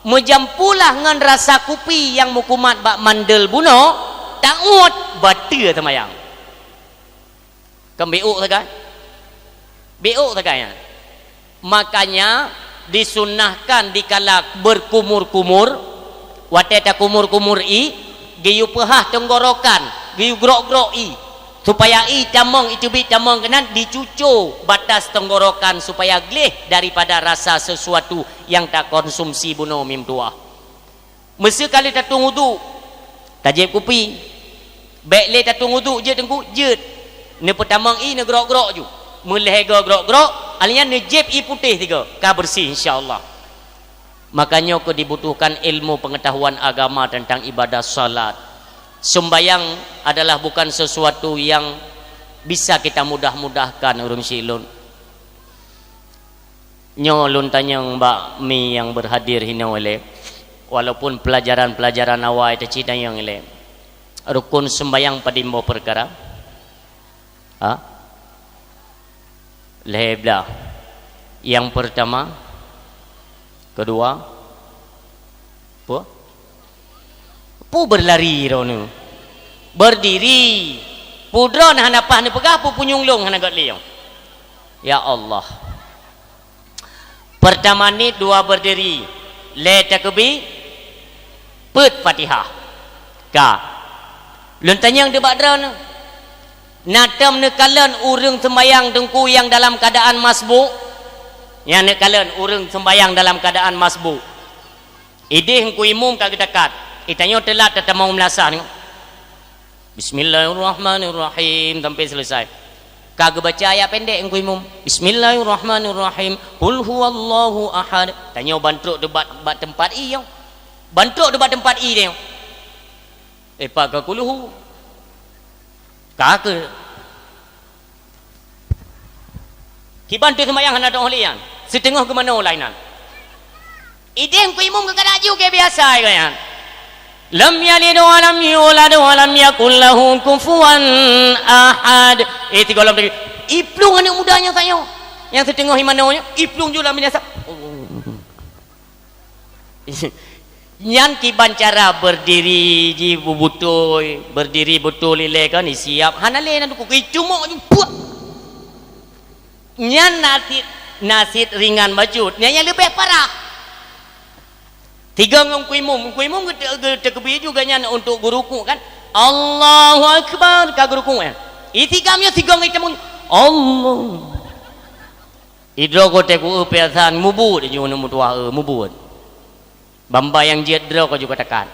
Meujampulah ngon rasa kupi nyang meukumat bak mandel bunoe, tauet bateue seumayang. Kan biôk sagai? Biôk sagai nyan. Makanya disunnahkan dikala berkumur-kumur, watée takumur-kumur ie, geuyue peuhah tenggorokan, geuyue grok-grok ie, supaya ie tamong, iteubiet tamong keunan dicuco batas tenggorokan supaya gleh daripada rasa sesuatu nyang takonsumsi bunoe mi meutuwah. Meuseu ka lheueh tatueng udhu, tajép kupi. Bék lé tatueng udhu jeuet teungku, jeuet. Neupeutamong ie neugrok-grok ju. Meulhée goe grok-grok, alheuh nyan neujép ie putéh sigoe, ka beureuséh insya Allah. Makanya keu dibutuhkan ilmu pengetahuan agama tentang ibadah salat. Sembahyang adalah bukan sesuatu yang bisa kita mudah-mudahkan ureuëng syiek lôn. Nyoe lôn tanyong bak mi nyang berhadir hinoe ilée, walaupun pelajaran-pelajaran awai teuci tanyong ilée. Rukun sembahyang padum boh peukara? Ha? Lhée blah. Nyang pertama, kedua, peue? Peue beulari droeneueh? Berdiri. Peue droeneuh hana paih neupeugah, peue punyueng lôn hana göt lé nyoe. Ya Allah. Pertama niet dua berdiri. Lhèe takbir. Peuet Fatihah. Ka. Lôn tanyong teuh bak droeneuh. Na tom neukalon ureueng seumbahyang teungku nyang dalam keuadaan masbuk? Nyang neukalon ureueng seumbahyang dalam keuadaan masbuk. Idéh teungku imum ka geutakat. Itanyoe teulat tatamong meulasah nyoe. Bismillahirrahmanirrahim sampai selesai. Ka geubaca ayat pendek teungku imum. Bismillahirrahmanirrahim. Qul huwallahu ahad. Tanyoe ban trok teuh bak, bak teumpat ie nyoe. Ban trok teuh bak teumpat ie nyoe. Eh, pat ka kulhu. Ka keuh. Kiban teuh seumayang hana teuh lé nyan. Siteungoh geumanoe lainan. Idéh teungku imum geukadak ju keu biasa keu nyan. Lam yalid wa lam yulad wa lam yakul lahu kufuwan ahad. Eh, tiga lam tadi. Iplueng aneuk muda nyan sayoe. Nyang siteungoh imanoe nyan, iplueng ju lam biasa. Nyan kiban cara berdiri jih beutôi, berdiri beutôi ilèe kan, isiap. Hana lé na dukuk, icumok ju puak. Nyan na cit, na cit ringan bacut. Nyan nyang leubeh parah. Tiga ngon teungku imum, teungku imum geute-, geuteukbir juga nyan untuk geurukuk kan. Allahu Akbar, ka geurukuk kan. Isigam nyoe sigong itamong. Allah. Idroe kote ku eu piasan mubuet ju aneuk meutuah eu mubuet. Bamba nyang jeuet droe ka ju katakan.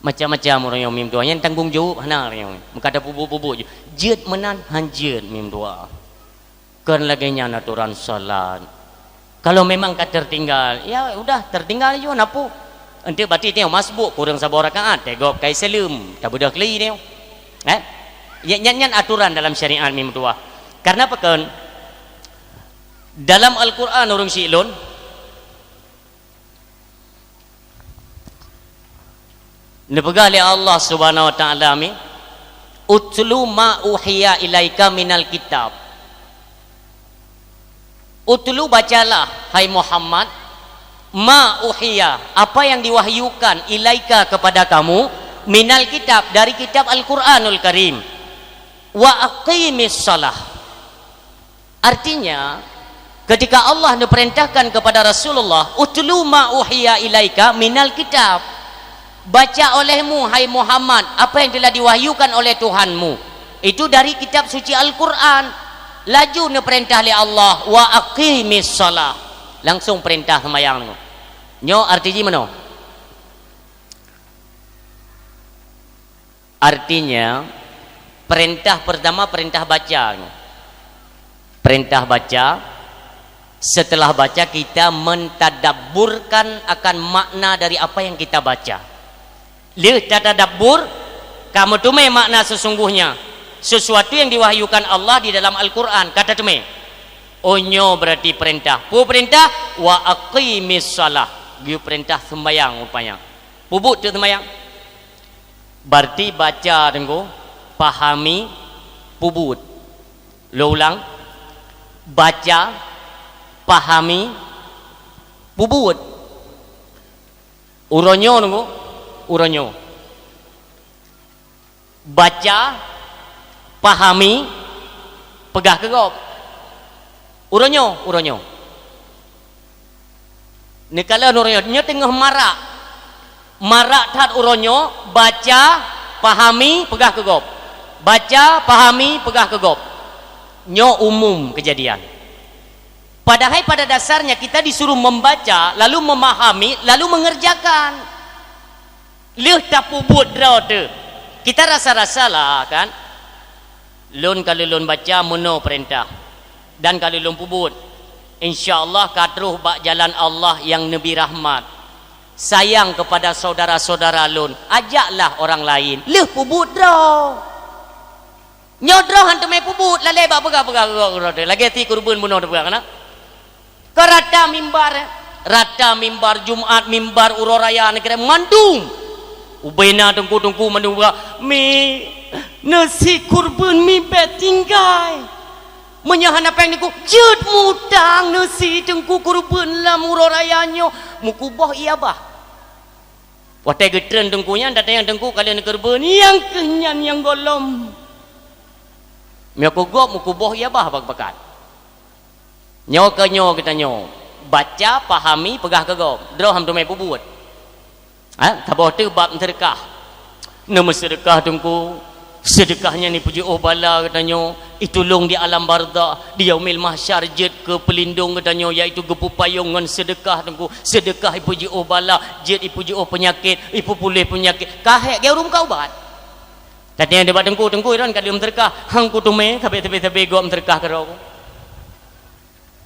Macam-macam ureueng nyang mim tuah nyan tanggong jaweueb hana ureueng nyang. Meuka tapeubuet-peubuet ju. Jeuet meunan han jeuet mim tuah. Kon lagèe nyan atoran salat. Kalau memang ka tertinggal, ya udah tertinggal ju napu. Enteuk bati teuh masbuk kureueng saboh rakaat, teugob kai saleuem, tabeudôh kli teuh. Eh? Ya, nyan, nyan atoran dalam syariat mim tuah. Karena pakon? Dalam Al-Quran ureueng syiek lôn, neupeugah lé Allah Subhanahu wa Ta'ala mi, "Utlu ma uhiya ilaika minal kitab." Utlu, bacalah, hai Muhammad, ma uhiya, apa yang diwahyukan, ilaika, kepada kamu, minal kitab, dari kitab Al-Quranul Karim. Wa aqimis shalah. Artinya, ketika Allah neupeurintahkan kepada Rasulullah, "Utlu ma uhiya ilaika minal kitab." Baca olehmu, hai Muhammad, apa yang telah diwahyukan oleh Tuhanmu. Itu dari kitab suci Al-Quran. Laju neupeurintah lé Allah, "Wa aqimis shalah." Langsung peurintah seumayang. Nyoe arti jih meunoe. Artinya, perintah pertama, perintah baca. Perintah baca, setelah baca, kita mentadabburkan akan makna dari apa yang kita baca. Lheueh tatadabbur, ka meuteumé makna sesungguhnya sesuatu yang diwahyukan Allah di dalam Al-Quran, ka tateumé. Oh, nyoe berarti perintah. Peue perintah? "Wa aqimis shalah." Geuyue perintah sembayang rupanya. Peubuet teuk sembayang. Berarti baca teungku, pahami, peubuet. Lôn ulang, baca, pahami, peubuet. Uroe nyoe teungku, uroe nyoe. Baca, pahami, peugah keu gob. Uroe nyoe, uroe nyoe. Neukalon uroe nyoe, nyoe teungoh marak. Marak that uroe nyoe, baca, pahami, peugah keu gob. Baca, pahami, peugah keu gob. Nyoe umum keujadian. Padahai pada dasarnya kita disuruh membaca, lalu memahami, lalu mengerjakan. Lheueh tapeubuet droe teuh. Kita rasa-rasalah, kan? Lôn ka lôn baca meunoe peurintah dan ka lôn peubuet. Insya Allah ka troh bak jalan Allah nyang neubri rahmat. Sayang kepada saudara-saudara lôn, ajaklah orang lain. Lheueh peubuet droe. Nyoe droe han teumé peubuet, lalé bak peugah-peugah droe teuh. Lagèe si keureubeuen bunoe teupeugah, kan? Ka rata mimbar, eh. Rata mimbar Jumat, mimbar uroe raya, neukira mandum. Ubena teungku-teungku mandum buka, "Mi, neusi keureubeuen mi bèk tinggai. Meunyoe hana péng neukeu, jeuet mutang neusi teungku keureubeuen lam uroe raya nyoe." Meukuboh iya bah. Watée geutreun teungku nyan, tatanyong teungku ka lheueh neukeureubeuen, nyang kheueh nyan nyang gohlom. Meunyoe keu gob meukuboh ia bah bak-bakat. Nyoe keu nyoe geutanyoe, baca, pahami, peugah keu gob. Droe han teumé peubuet. Ha, saboh teuk bab meuseudeukah. Neumeuseudeukah teungku, seudeukah nyan ipeujiôh bala geutanyoe, itulông di alam barzakh, di yaumil mahsyar jeuet keu peulindong geutanyoe, yaitu geupeupayong ngon seudeukah teungku. Seudeukah ipeujiôh bala, jeuet ipeujiôh peunyakét, ipeupuléh peunyakét. Ka hék geu ureuëng ka ubat. Tatanyong bak teungku, teungku, droen ka lheueh meuseudeukah, han kuteumé, sabé-sabé gob meuseudeukah keudroe.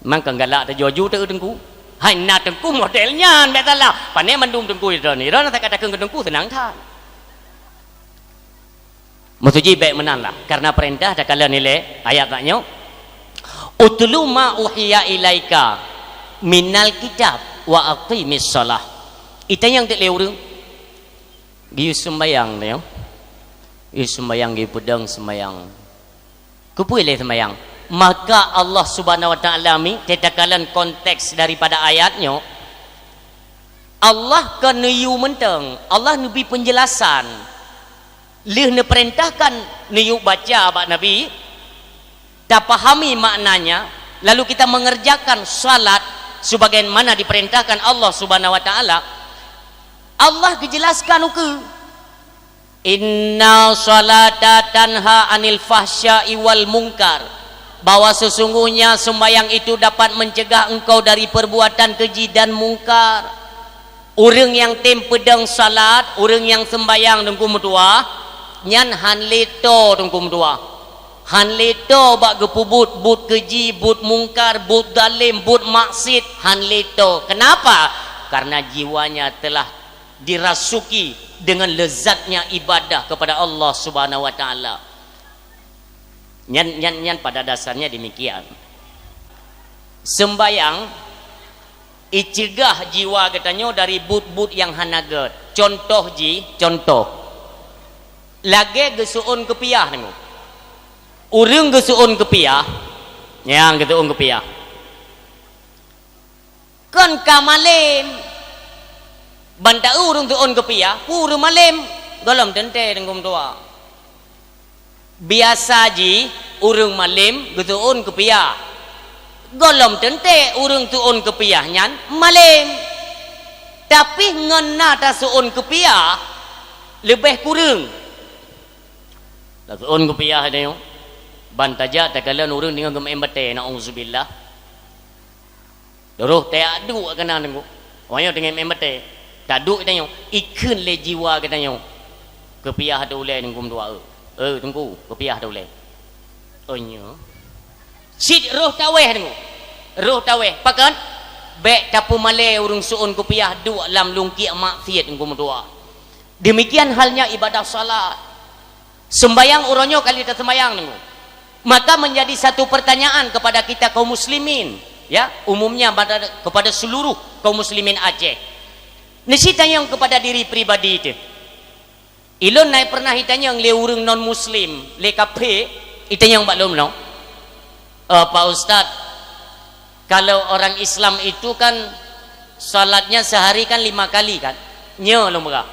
Memang kan galak teujuju teu teungku. Hai na teungku model nyan, bèk salah. Pane mandum teungku droen. Droen takat takheun keu teungku seunang that. Meusuji bèk meunan lah. Karena peurintah takalon ilée ayat bak nyoe. "Utlu ma uhiya ilaika minal kitab wa aqimis shalah." Itanyong teuk lé ureuëng. Geuyue seumbayang nyoe. Geuyue seumbayang, geuyue peudong seumbayang. Keupeue lé seumbayang? Maka Allah Subhanahu wa Taala mi, teuka kalon konteks daripada ayat nyoe, Allah kon neuyue mantong, Allah neubri peunjelasan. Lheueh neupeurintahkan neuyue baca bak Nabi, tapahami maknanya, lalu kita mengerjakan salat sebagaimana diperintahkan Allah Subhanahu wa Taala, Allah geujelaskan ukeue. "Inna shalata tanha 'anil fahsya'i wal munkar," bahwa sesungguhnya sembahyang itu dapat mencegah engkau dari perbuatan keji dan mungkar. Ureuëng nyang tem peudong salat, ureuëng nyang sembahyang teungku meutuwah, nyan han lé toe teungku meutuwah. Han lé toe bak geupeubuet buet keji, buet mungkar, buet zalim, buet maksiet, han lé toe. Kenapa? Karena jiwanya telah dirasuki dengan lezatnya ibadah kepada Allah Subhanahu wa Taala. Nyan, nyan, nyan pada dasarnya demikian. Sembahyang icegah jiwa geutanyoe dari buet-buet nyang hana gét. Contoh jih, contoh. Lagée geuseuôn keupiah teungku. Ureuëng geuseuôn keupiah, nyang geuseuôn keupiah. Kon ka malem. Ban taeu ureuëng seuôn keupiah, peue ureuëng malem, gohlom teuntée teungku meutuwah. Biasa jih ureuëng malem geuseuôn keupiah. Gohlom teuntée ureuëng seuôn keupiah nyan malem. Tapi ngon na taseuôn keupiah leubeh kureueng. Taseuôn keupiah tanyoe, ban tajak takalon ureuëng deungon geumeu'en batée, na'udzubillah. Roh tajak duek keunan teungku. Awaknyoe teungoh meu'en batée. Taduek tanyoe, ikheun lé jiwa geutanyoe. Keupiah teu ulée teungku meutuwah, eu. Eu, teungku, keupiah teu ulée. Oh, nyoe. Cit roh tawéh teungku. Roh tawéh. Pakon? Bék tapeumalée ureuëng seuôn keupiah duek lam lungkiek maksiet teungku meutuwah. Demikian halnya ibadah salat. Sembahyang uroe nyoe kali tasembahyang teungku. Maka menjadi satu pertanyaan kepada kita kaum muslimin, ya, umumnya pada, kepada seluruh kaum muslimin Aceh. Neusi tanyong kepada diri pribadi teuh. Ilôn na pernah itanyong lé ureuëng non muslim, lé kafé, itanyong bak lôn, "Eh, Pak Ustaz, kalau orang Islam itu kan salatnya sehari kan lima kali kan?" Nyo lôn peugah.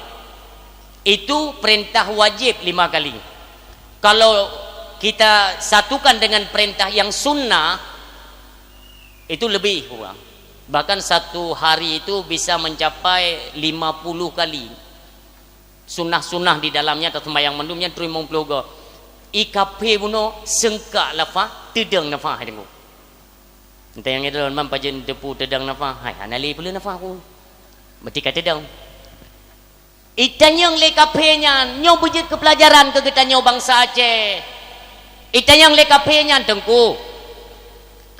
Itu perintah wajib lima kali. Kalau kita satukan dengan perintah yang sunnah, itu lebih kurang. Bahkan satu hari itu bisa mencapai lima puluh kali. Sunnah-sunnah di dalamnya atau sembahyang mandum nyan teurimong ploh go. I kafé bunoe seungkak lafah, teudong nafah hai teungku. Entah nyang itu man pajen teupeu teudong nafah, hai hana lé peuleueh nafah pun. Meutika teudong. Itanyong lé kafé nyan, nyoe beujeuet keu pelajaran keu geutanyoe bansa Aceh. Itanyong lé kafé nyan, "Teungku,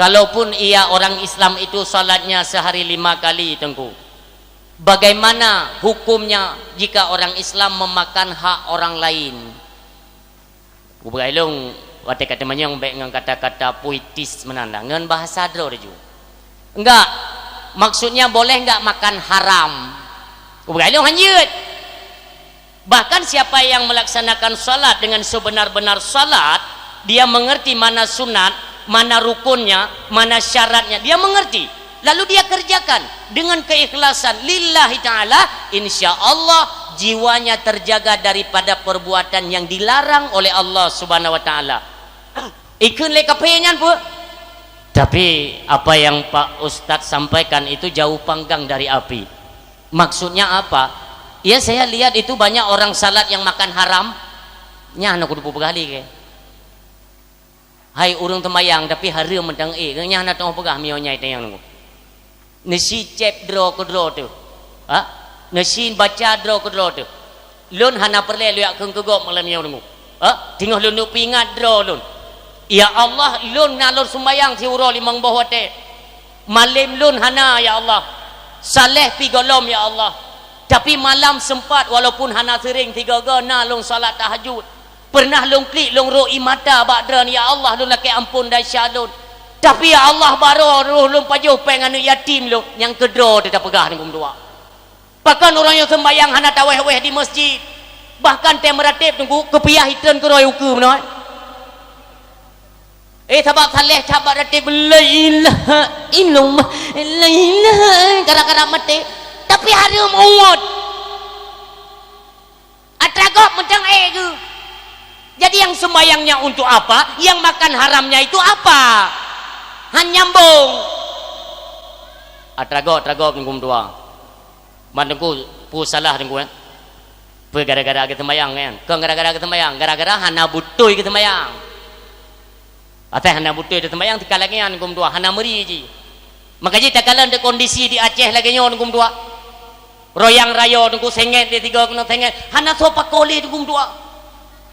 kalaupun ia orang Islam itu salatnya sehari lima kali, Teungku, bagaimana hukumnya jika orang Islam memakan hak orang lain?" Kupeugah ilôn, watée ka teumanyong bék ngon kata-kata puitis meunan lah, ngon bahasa droe laju. Enggak, maksudnya boleh enggak makan haram? Kupeugah ilôn hanjeuet. Bahkan siapa yang melaksanakan salat dengan sebenar-benar salat, dia mengerti mana sunat, mana rukunnya, mana syaratnya, dia mengerti. Lalu dia kerjakan dengan keikhlasan lillahi ta'ala, insya Allah jiwanya terjaga daripada perbuatan yang dilarang oleh Allah Subhanahu wa Ta'ala. Ikheun lé kaphé nyan peue? Tapi apa yang Pak Ustadz sampaikan itu jauh panggang dari api. Maksudnya apa? Ya, saya lihat itu banyak orang salat yang makan haram. Nyan aku peugah lé ke. Hai ureuëng teumayang tapi hareuem mantong ék, nyan na teungoh peugah miyueb nyai teunyang nunggu. Neusi céb droe keudroe teuh. Ha? Neusi baca droe keudroe teuh. Lôn hana peureulée lôn yak kheun keu gob malam nyoe nunggu. Ha? Teungoh lôn neuk peuingat droe lôn. Ya Allah, lôn na lôn sumbayang siuroe limong boh watée. Malem lôn hana, ya Allah. Saleh pi gohlom, ya Allah. Tapi malam sempat, walaupun hana sering, tiga-ga na lôn salat tahajud. Pernah lôn klik, lôn rôk ie mata bak droeneuh, ya Allah, lôn lakée amphon desya lôn. Tapi, ya Allah, baroe roh lôn pajoh péng aneuëk yatim lôn, nyang keudroe teuh tapeugah nunggu meutuah. Pakon ureuëng nyang seumbayang hana tawéh-wéh di masjid, bahkan tée meuratéb nunggu keupiah itreun keudroe ukeue meunoe. Eh, sabab saleh that bak ratéb, "La ilaha illallah, la ilaha," gara-gara maté. Tapi hareuem uwat. Atra gob mantong ék geuh. Jadi yang sembayangnya untuk apa? Yang makan haramnya itu apa? Han nyambung. Atra gob, atra gob nunggu meutuah. Man teungku, peue salah teungku, eh? Peue gara-gara geuseumbayang, kan? Kon gara-gara geuseumbayang, gara-gara hana beutôi geuseumbayang. Asai hana beutôi geuseumbayang, tika lagée nyan teungku meutuah, hana meuri jih. Maka jih takalon di kondisi di Aceh lagée nyoe teungku meutuah. Royang rayo teungku senget lé tiga keunoe senget, hana soe pakoe lé teungku meutuah.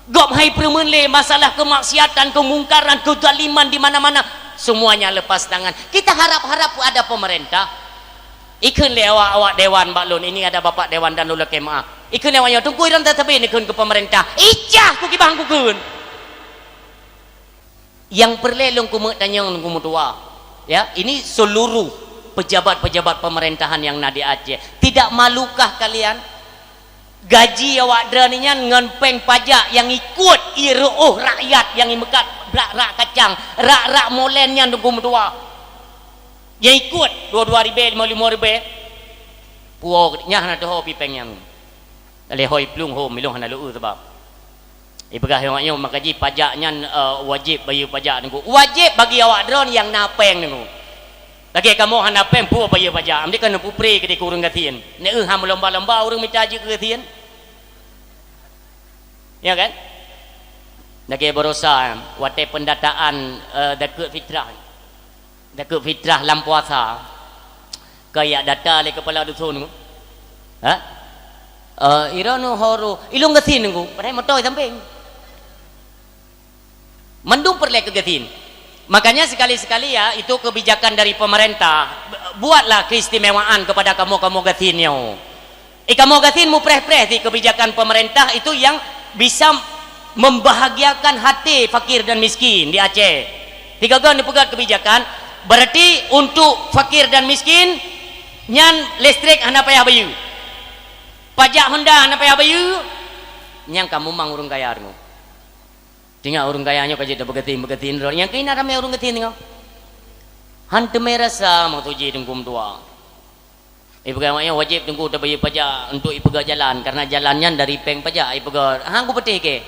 Gob hai peureumeuen lé masalah keumaksiatan, keumungkaran, keuzaliman di mana-mana, semuanya lepas tangan. Kita harap-harap ada pemerintah. Ikheun lé awak-awak dewan bak lôn, ini ada bapak dewan dan lôn lakée meuah. Ikheun lé awak nyoe, "Teungku, iran tasabe neukheun keu pemerintah." Icah kukibang kukheun. Nyang peureulée lôn keumeuk tanyong nunggu meutuah. Ya, ini seluruh pejabat-pejabat pemerintahan yang na di Aceh. Tidak malukah kalian? Gaji awak droeneuh nyan ngon péng pajak nyang ikot ie reuôh rakyat nyang imeukat rak-rak kacang, rak-rak molen nyan teungku meutuah. Nyang ikot dua-dua ribée, lima-lima ribée. Puwoe nyan hana teuho pi péng nyan. Lé hôi plueng hom, ilong hana leueu sabab. Ipeugah awak nyoe maka jih pajak nyan, eh, wajéb bayeue pajak teungku. Wajéb bagi awak droen nyang na péng teungku. Lagée kamoe hana péng peue bayeue pajak, meudikan neupeupré keudéh keu ureuëng gasien. Neueu han meulomba-lomba ureuëng mita jeuet keu gasien. Ya kan? Lagée barosa watée pendataan, eh, zakeuet fitrah. Zakeuet fitrah lam puasa. Ka yak data lé kepala dusun teungku. Ha? Eh, iron horo, ilong gasien teungku, padahai moto sampéng. Mandum peureulée keu gasien. Makanya sekali-sekali ya, itu kebijakan dari pemerintah. Buatlah keistimewaan kepada kamoe-kamoe gasien nyoe. Eh, kamoe gasien mupreh-preh di kebijakan pemerintah itu yang bisa membahagiakan hati fakir dan miskin di Aceh. Tiga-ga neupeugét kebijakan, berarti untuk fakir dan miskin, nyan listrik hana payah bayeue. Pajak honda hana payah bayeue, nyang ka mumang ureuëng kaya teungku. Tinggai ureuëng kaya nyoe ka jeuet beugatin-beugatin droe. Nyang keunan ramé ureuëng gatin teungoh. Han teumé rasa maksud jih teungku meutuah. Ipeugah awak nyoe wajéb teungku tabayeue pajak untuk ipeugét jalan, karena jalan nyan dari péng pajak ipeugét. Han kupeuteh ke?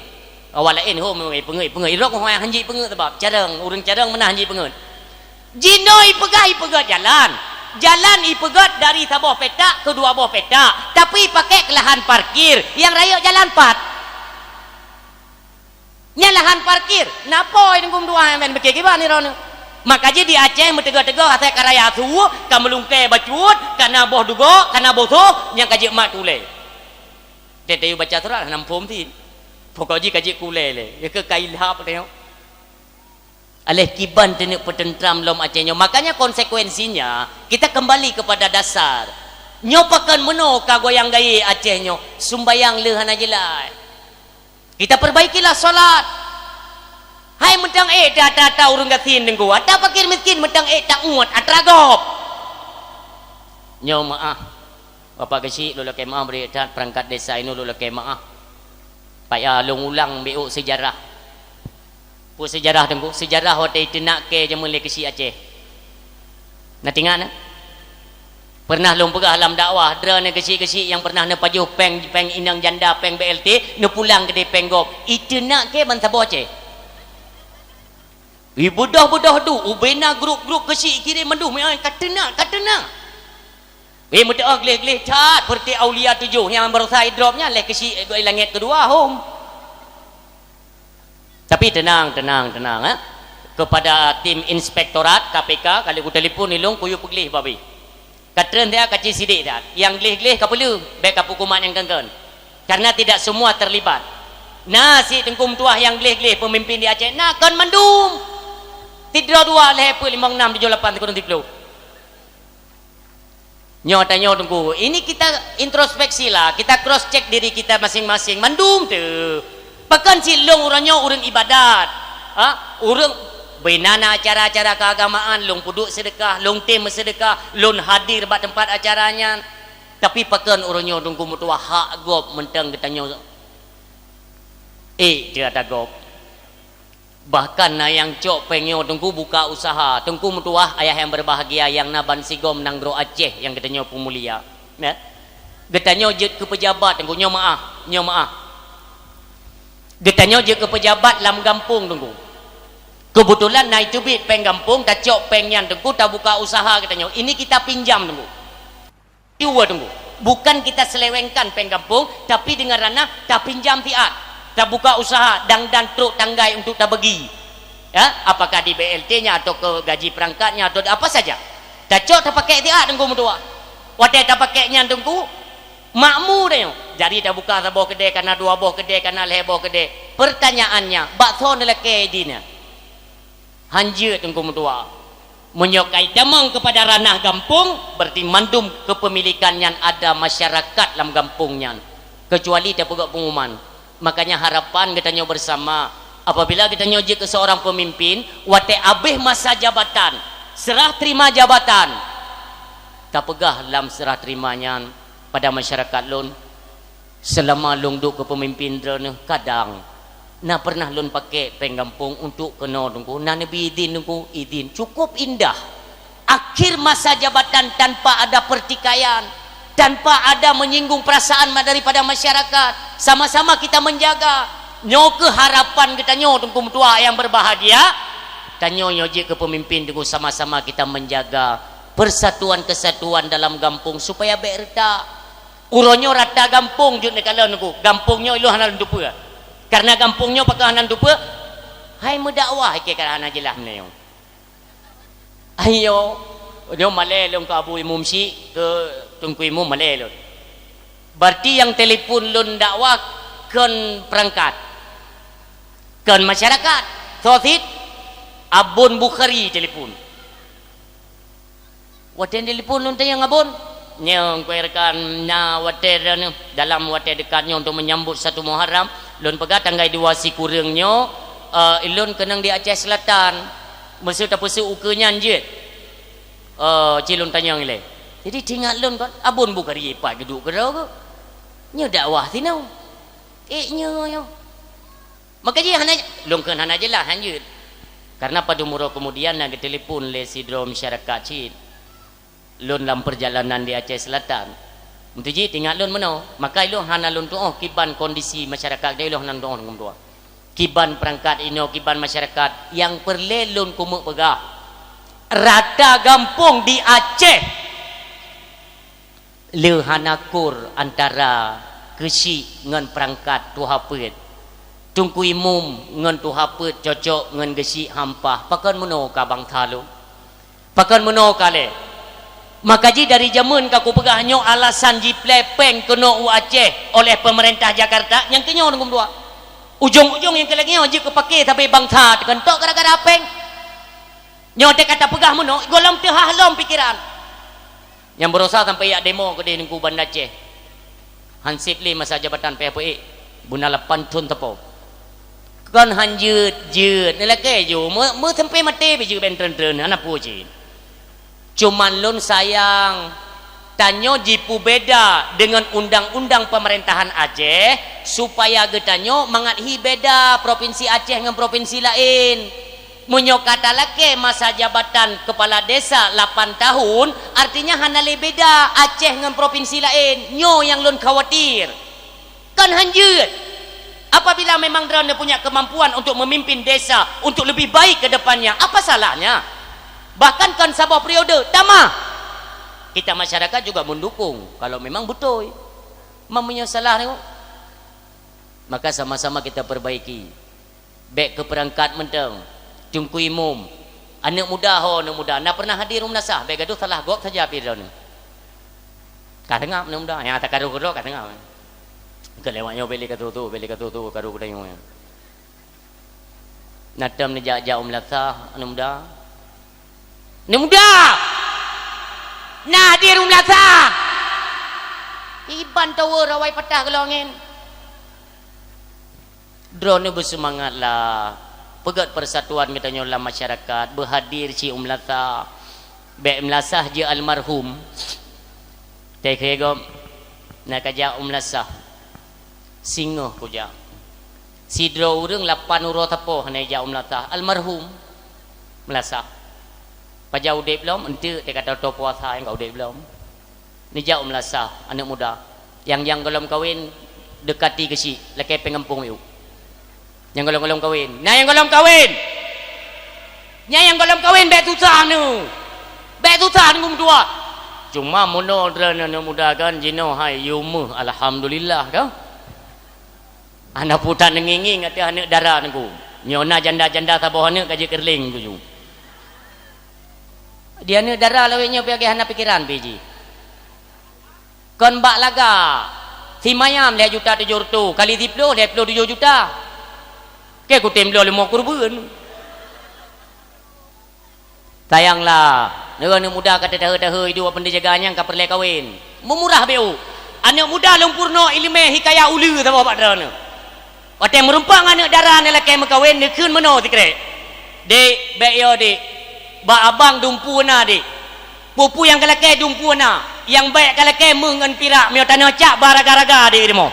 Awak laén hom ipeungét, ipeungét. Irok ngon han jeuet ipeungét sabab carông, ureuëng carông meunan han jeuet ipeungét. Jinoe ipeugah ipeugét jalan. Jalan ipeugét dari saboh petak keu dua boh petak, tapi ipaké keu lahan parkir, nyang rayeuk jalan pat. Nyan lahan parkir, na po teungku meutuah nyang ban beuke kiban ni droeneuh. Maka jih di Aceh meuteugah-teugah asai ka raya su, ka meulungkée bacut, ka na boh dugo, ka na boh soh, nyang ka jeuet mat ulée. Teuh tayue baca surat hana muphom sit. Pokok jih ka jeuet keu ulée lé. Nyang keu ka ilhab teuh nyoe. Aléh kiban teuneuk peuteuntram lom Aceh nyoe. Makanya konsekuensinya, kita kembali kepada dasar. Nyoe pakon meunoe ka goyang gayée Aceh nyoe, sumbayang le hana jeulaih. Kita perbaikilah salat. Hai meutang ék ata-ata ureuëng gasien teungku, ata fakir miskin meutang ék ta uet atra gob. Nyoe meuah. Bapak Geuchik, lôn lakée meuah bri that perangkat desa inoe lôn lakée meuah. Payah lôn ulang bék sejarah. Peue sejarah teungku? Sejarah watée iteunak kée jameun lé Geuchik Aceh. Na teuingat na? Pernah lôn peugah lam dakwah, droeneuh geusyik-geusyik nyang pernah neupajoh péng, péng inong janda, péng B L T, neupulang keudéh péng gob. Iteunak keu ban saboh Aceh. Ibeudôh-beudôh duek, ubena grup-grup geusyik kirém mandum, ka teunak, ka teunak. Weh, meudoa gleh-gleh that, peureuté aulia tujoh nyang baroesa idrop nyan lé geusyik langét keudua hom. Tapi tenang, tenang, tenang, eh. Kepada tim inspektorat K P K, ka lheueh kutelepon ilôn, kuyue peugleh babeh. Ka treun that, ka cit sidék that. Nyang gleh-gleh ka peuleueh, bék ka peukumat nyang keun-keun. Karena tidak semua terlibat. Na si Teungku Meutuah nyang gleh-gleh peumimpin di Aceh, na kon mandum. Sidroe dua lhèe peuet limong nam tujoh lapan sikureueng siplôh. Nyoe tanyoe Teungku, ini kita introspeksi lah, kita cross check diri kita masing-masing. Mandum teuh. Pakon cit lôn uroe nyoe ureueng ibadat. Ha? Ureueng bina na acara-acara keagamaan, lôn peuduek seudeukah, lôn tem meuseudeukah, lôn hadir bak teumpat acara nyan. Tapi pakon uroe nyoe Teungku Meutuah hak gob mantong geutanyoe ék teuh ata gob. Bahkan na nyang cok péng nyoe Teungku buka usaha. Teungku Meutuah, ayah nyang berbahagia, nyang na bansigom nanggroe Aceh nyang geutanyoe peumulia. Ya. Geutanyoe jeuet keu pejabat Teungku, nyoe meu'ah, nyoe meu'ah. Geutanyoe jeuet keu pejabat lam gampông Teungku. Keubeutulan na iteubiet péng gampông, tacok péng nyan Teungku, tabuka usaha geutanyoe. Ini kita pinjam Teungku. Dua Teungku. Bukan kita selewengkan péng gampông, tapi dengan ranah tapinjam siat, tabuka usaha dan, dan trok tanggai untuk tabagi. Ya, apakah di B L T-nya atau keu gaji perangkatnya atau apa saja. Tacok tapakék siat Teungku Meutuah. Watèe tapakék nyan Teungku, makmu tanyoe. Jadi tabuka saboh keudè, kana dua boh keudè, kana lhèe boh keudè. Pertanyaannya, bak soe neulakèe idin nyan? Hanjeuet Teungku Meutuah. Meunyoe ka itamong keupada ranah gampông, berarti mandum keupemilikan nyan ada masyarakat lam gampông nyan, keucuali tapeugöt peunguman. Makanya harapan geutanyoe bersama, apabila geutanyoe jeuet keu seurang peumimpin, watèe abéh masa jabatan, serah terima jabatan, tapeugah lam serah terima nyan pada masyarakat lôn, Seulama lôn duek keu peumimpén droeneuh, kadang na peureunah lôn pakék péng gampông untuk keunoe Teungku, na neubi idin Teungku, idin. Cukup indah. Akhir masa jabatan tanpa ada pertikaian, tanpa ada menyinggung perasaan ma-, daripada masyarakat. Sama-sama kita menjaga. Nyoe keuh harapan geutanyoe Teungku meutuah nyang berbahagia. Tanyoe nyoe jeuet keu peumimpén Teungku, sama-sama kita menjaga persatuan kesatuan dalam gampông supaya bèk reutak. Uroe nyoe rata gampông jeuet neukalon Teungku. Gampông nyoe ilôn hana lôn teupeue. Karena gampông nyoe pakon hana lôn teupeue, hai meudakwah ikei ka hana jeulaih meunyoe. Ayo, nyoe malèe lôn keu Abu Imum Syik, keu Teungku Imum malèe lôn. Berarti nyang telepon lôn dakwah kon peurangkat, kon masyarakat. Soe cit? Abon Bukhari telepon. Watèe telepon lôn tanyong Abon, nyoe keu rekan na watèe dalam watèe dekat nyoe untuk menyambut satu Muharram, lôn peugah tanggai dua sikureueng nyoe, eh, ilôn keunong di Aceh Selatan. Meuseu tapeuseuk ukeue nyan jeuet. Eh, ci lôn tanyong ilèe. Jadi teuingat lôn kon, Abon Bukhari pat geuduek keudroe geuh. Nyoe dakwah sinoe. Eh, nyoe, nyoe. Maka jih hana, lôn kheun hana jeulaih hanjeuet. Karena padum uroe keumudian na geutelepon lé sidroe masyarakat cit. Lôn lam peurjalanan di Aceh Selatan. Meuteuji teuingat lôn meunoe, maka ilôn hana lôn tu'oh kiban kondisi masyarakat, ilôn hana lôn tu'oh ngon dua. Kiban peurangkat inoe, kiban masyarakat nyang peureulèe lôn keumeuk peugah. Rata gampông di Aceh. Le hana kur antara geusyik ngon peurangkat tuha peuet. Teungku Imum ngon tuha peuet cocok ngon geusyik hampah. Pakon meunoe ka bansa lôn? Pakon meunoe ka lé? Maka jih dari jameun ka kupeugah nyoe alasan jiplè péng keunoe u Aceh oleh peumeurintah Jakarta nyang keu nyoe Teungku meutuah. Ujong-ujong nyang keu lagèe nyoe jeuet keu paké sabe bansa teukeuntok gara-gara péng. Nyoe teuka tapeugah meunoe, gohlom teuhah lom pikeran. Nyang beurosa sampai jak demo keudeh Teungku Banda Aceh. Hansép lé masa jabatan pih peuék, beuna lapan thon teupeu. Kon hanjeuet-jeuet, neulakèe ju, meu-, meu sampai maté beu jeuet bèk treun-treun, hana peue cit. Cuman lôn sayang, tanyoe jipeubeda deungon undang-undang peumeurintahon Aceh, supaya geutanyoe mangat hi beda propinsi Aceh ngon propinsi laén. Meunyoe ka talakée masa jabatan kepala desa lapan tahun, artinya hana lé beda Aceh ngon provinsi laén. Nyoe nyang lôn khawatir. Kon hanjeuet. Apabila memang droeneuh punya kemampuan untuk memimpin desa untuk lebih baik ke depannya, apa salahnya? Bahkan kon saboh periode, tamah. Kita masyarakat juga mendukung kalau memang beutôi. Meunyoe salah, maka sama-sama kita perbaiki. Bék keu peurangkat mantong, teungku imum, aneuëk muda ho, aneuëk muda na pernah hadir u meulasah, bék gadoh salah gob saja pih droeneuh. Ka seungab aneuëk muda, nyang ata karu keudroe ka seungab. Keu lewat nyoe beli ka tutu, beli ka tutu karu keudroe nyoe. Na tom neujak-jak u meulasah aneuëk muda. Aneuëk muda! Na hadir u meulasah! Iban tower awai patah geulong angén. Droeneuh beuseumangatlah. Peugét persatuan geutanyoe lam masyarakat, beuhadir cit u meulasah. Bék meulasah jeuet almarhum. Teuka gob na kajak u meulasah. Singoh kujak. Sidroe ureuëng lapan uroe sapoh hana jak u meulasah. Almarhum meulasah. Pajan udeb lom, eunteuk teuka tato puasa nyang ka udeb lom. Neujak u meulasah aneuëk muda. Nyang, nyang gohlom kawen, deukati keuchik, lakée péng gampông miuk. Nyang gohlom-gohlom kawen. Na nyang gohlom kawen! Nyang, nyang gohlom kawen bék susah neu. Bék susah neu meutuah. Cuma meunoe droeneuh aneuëk muda kan jinoe hai yumeuh alhamdulillah kan. Hana putan ngieng-ngieng ateueh aneuëk dara nunggu. Nyoe na janda-janda saboh aneuëk ka jeuet keureuleng tuju. Di aneuëk dara lawét nyoe piagée hana pikeran pih jih. Kon bak laga, simayam lhée juta tujoh reutôh, kali siploh, lhée ploh tujoh juta. Keu kutem bloe leumo keureubeuen. Sayanglah, nyoe aneuëk muda ka teudahe-dahe idup apa neujaga nyang ka peureulée kawen. Meumurah béu. Aneuëk muda lôn peurunoe iéleumé hikayat uleue saboh bak droeneuh. Watée meurumpok ngon aneuëk dara neulakée meukawen, neukheun meunoe sikrek. Dik, bék yo dik. Bak abang dumpeue na dik. Peue-peue nyang ka lakée dumpeue na. Nyang bék ka lakée meuh ngon pirak meunyoe tanoh cak ba raga-raga dik rumoh.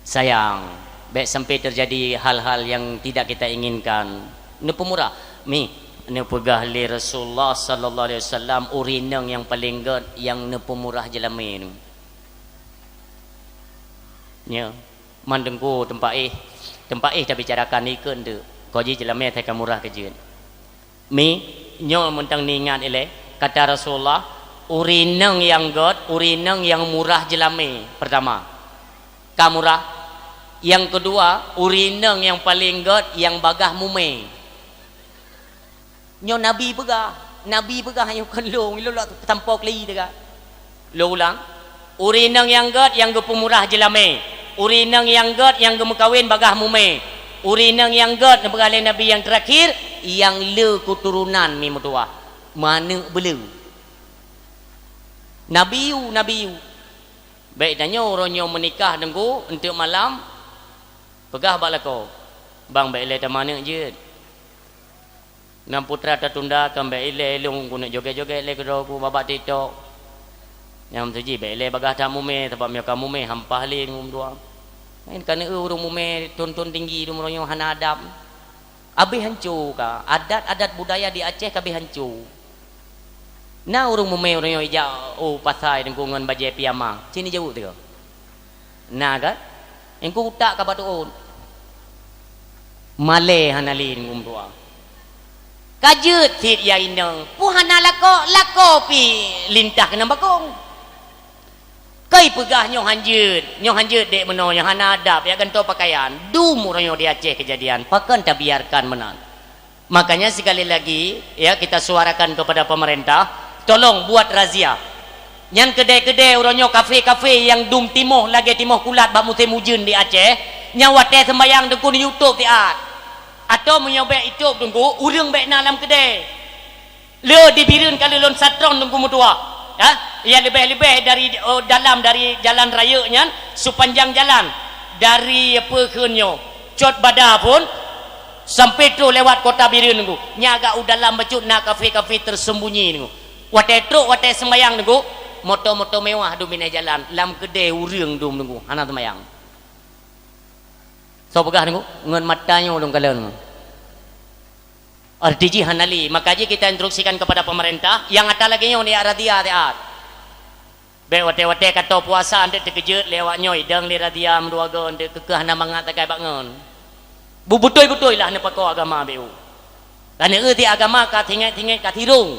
Sayang, bék sampai terjadi hal-hal yang tidak kita inginkan. Neupeumurah. Mi, neupeugah lé Rasulullah sallallahu alaihi wasallam, ureuëng inong nyang paleng gét nyang neupeumurah jeulamé nyoe. Nyoe, mandengku teumpat éh, teumpat éh tabicarakan ikeu nteuk. Ko jih jeulamé teuka murah keujeuet. Mi, nyoe mantong neuingat ilée, kata Rasulullah, ureuëng inong nyang gét, ureuëng inong nyang murah jeulamé, pertama. Ka murah. Nyang keudua, ureuëng inong nyang paleng gét, nyang bagaih mumé. Nyoe Nabi peugah, Nabi peugah nyoe kon lôn, lôn lok peusampoe keu lé teuga. Lôn ulang, ureuëng inong nyang gét nyang geupeumurah jeulamé, ureuëng inong nyang gét nyang geumeukawen bagaih mumé, ureuëng inong nyang gét neupeugah lé Nabi nyang teurakhir, nyang le keuturonan mi meutuwah, meuaneuk beuleue. Nabi u, Nabi u. Bék tanyoe uroe nyoe meunikah deungku eunteuk malam, peugah bak lakoe, "Bang, bék ilée tameuaneuk jeuet." Nan putra tatunda kan bék ilée lôn keuneuk joget-joget lé keudroe ku babah TikTok. Nyang meutuji bék ilée bagaih that mumé, sabab meunyoe ka mumé hampah lé ngon dua. Laén ka neueu ureuëng mumé thon-thon tinggi dum uroe nyoe hana adab. Abéh hanco ka, adat-adat budaya di Aceh ka abéh hanco. Na ureuëng mumé uroe nyoe ijak u pasai deungku ngon bajée piyama, cit neujaweueb teuka. Na kan? Engku utak ka bak tuon. Malée hana lé ngon dua. Ka jeuet cit ya inong, peue hana lakoe, lakoe pih lintah keunan bakong. Keu peugah nyoe hanjeuet, nyoe hanjeuet dek meunoe nyoe hana adab, ya gantoe pakaian. Dum uroe nyoe di Aceh keujadian, pakon tabiarkan meunan. Makanya sekali lagi, ya, kita suarakan kepada pemerintah, tolong buat razia. Nyan keudè-keudè uroe nyoe kafe-kafe nyang dum timoh lagée timoh kulat bak musém ujeuen di Aceh, nyang watée seumbayang deungku neuyue tôb siat. Atau meunyoe bék itôb deungku, ureuëng bék na lam keudè. Le di Bireuen ka lheueh lôn satron deungku meutuwah. Ha? Ya leubeh-leubeh dari, oh, dalam dari jalan rayeuk nyan, sepanjang jalan dari peue kheun nyoe, Cot Bada phon sampai troh lewat kota Bireuen deungku. Nya agak u dalam bacut na kafe-kafe tersembunyi deungku. Watée trok watée seumbayang deungku, moto-moto mewah dum binéh jalan, lam keudè ureuëng dum deungku, hana seumbayang. Soe peugah nyoe, ngon mata nyoe ulôn kalon. Arti jih hana lé. Maka jih kita instruksikan kepada pemerintah, nyang ata lagée nyoe neujak razia siat. Bék watée-watée ka toe puasa, anteuk teukeujot lé awak nyoe, idong lé razia meudua goe, anteuk keukeue hana mangat sagai bak ngon. Bu-, beutôi-beutôi lah neupakoe agama bék u. Karena eu di agama ka tinggai-tinggai ka tirong.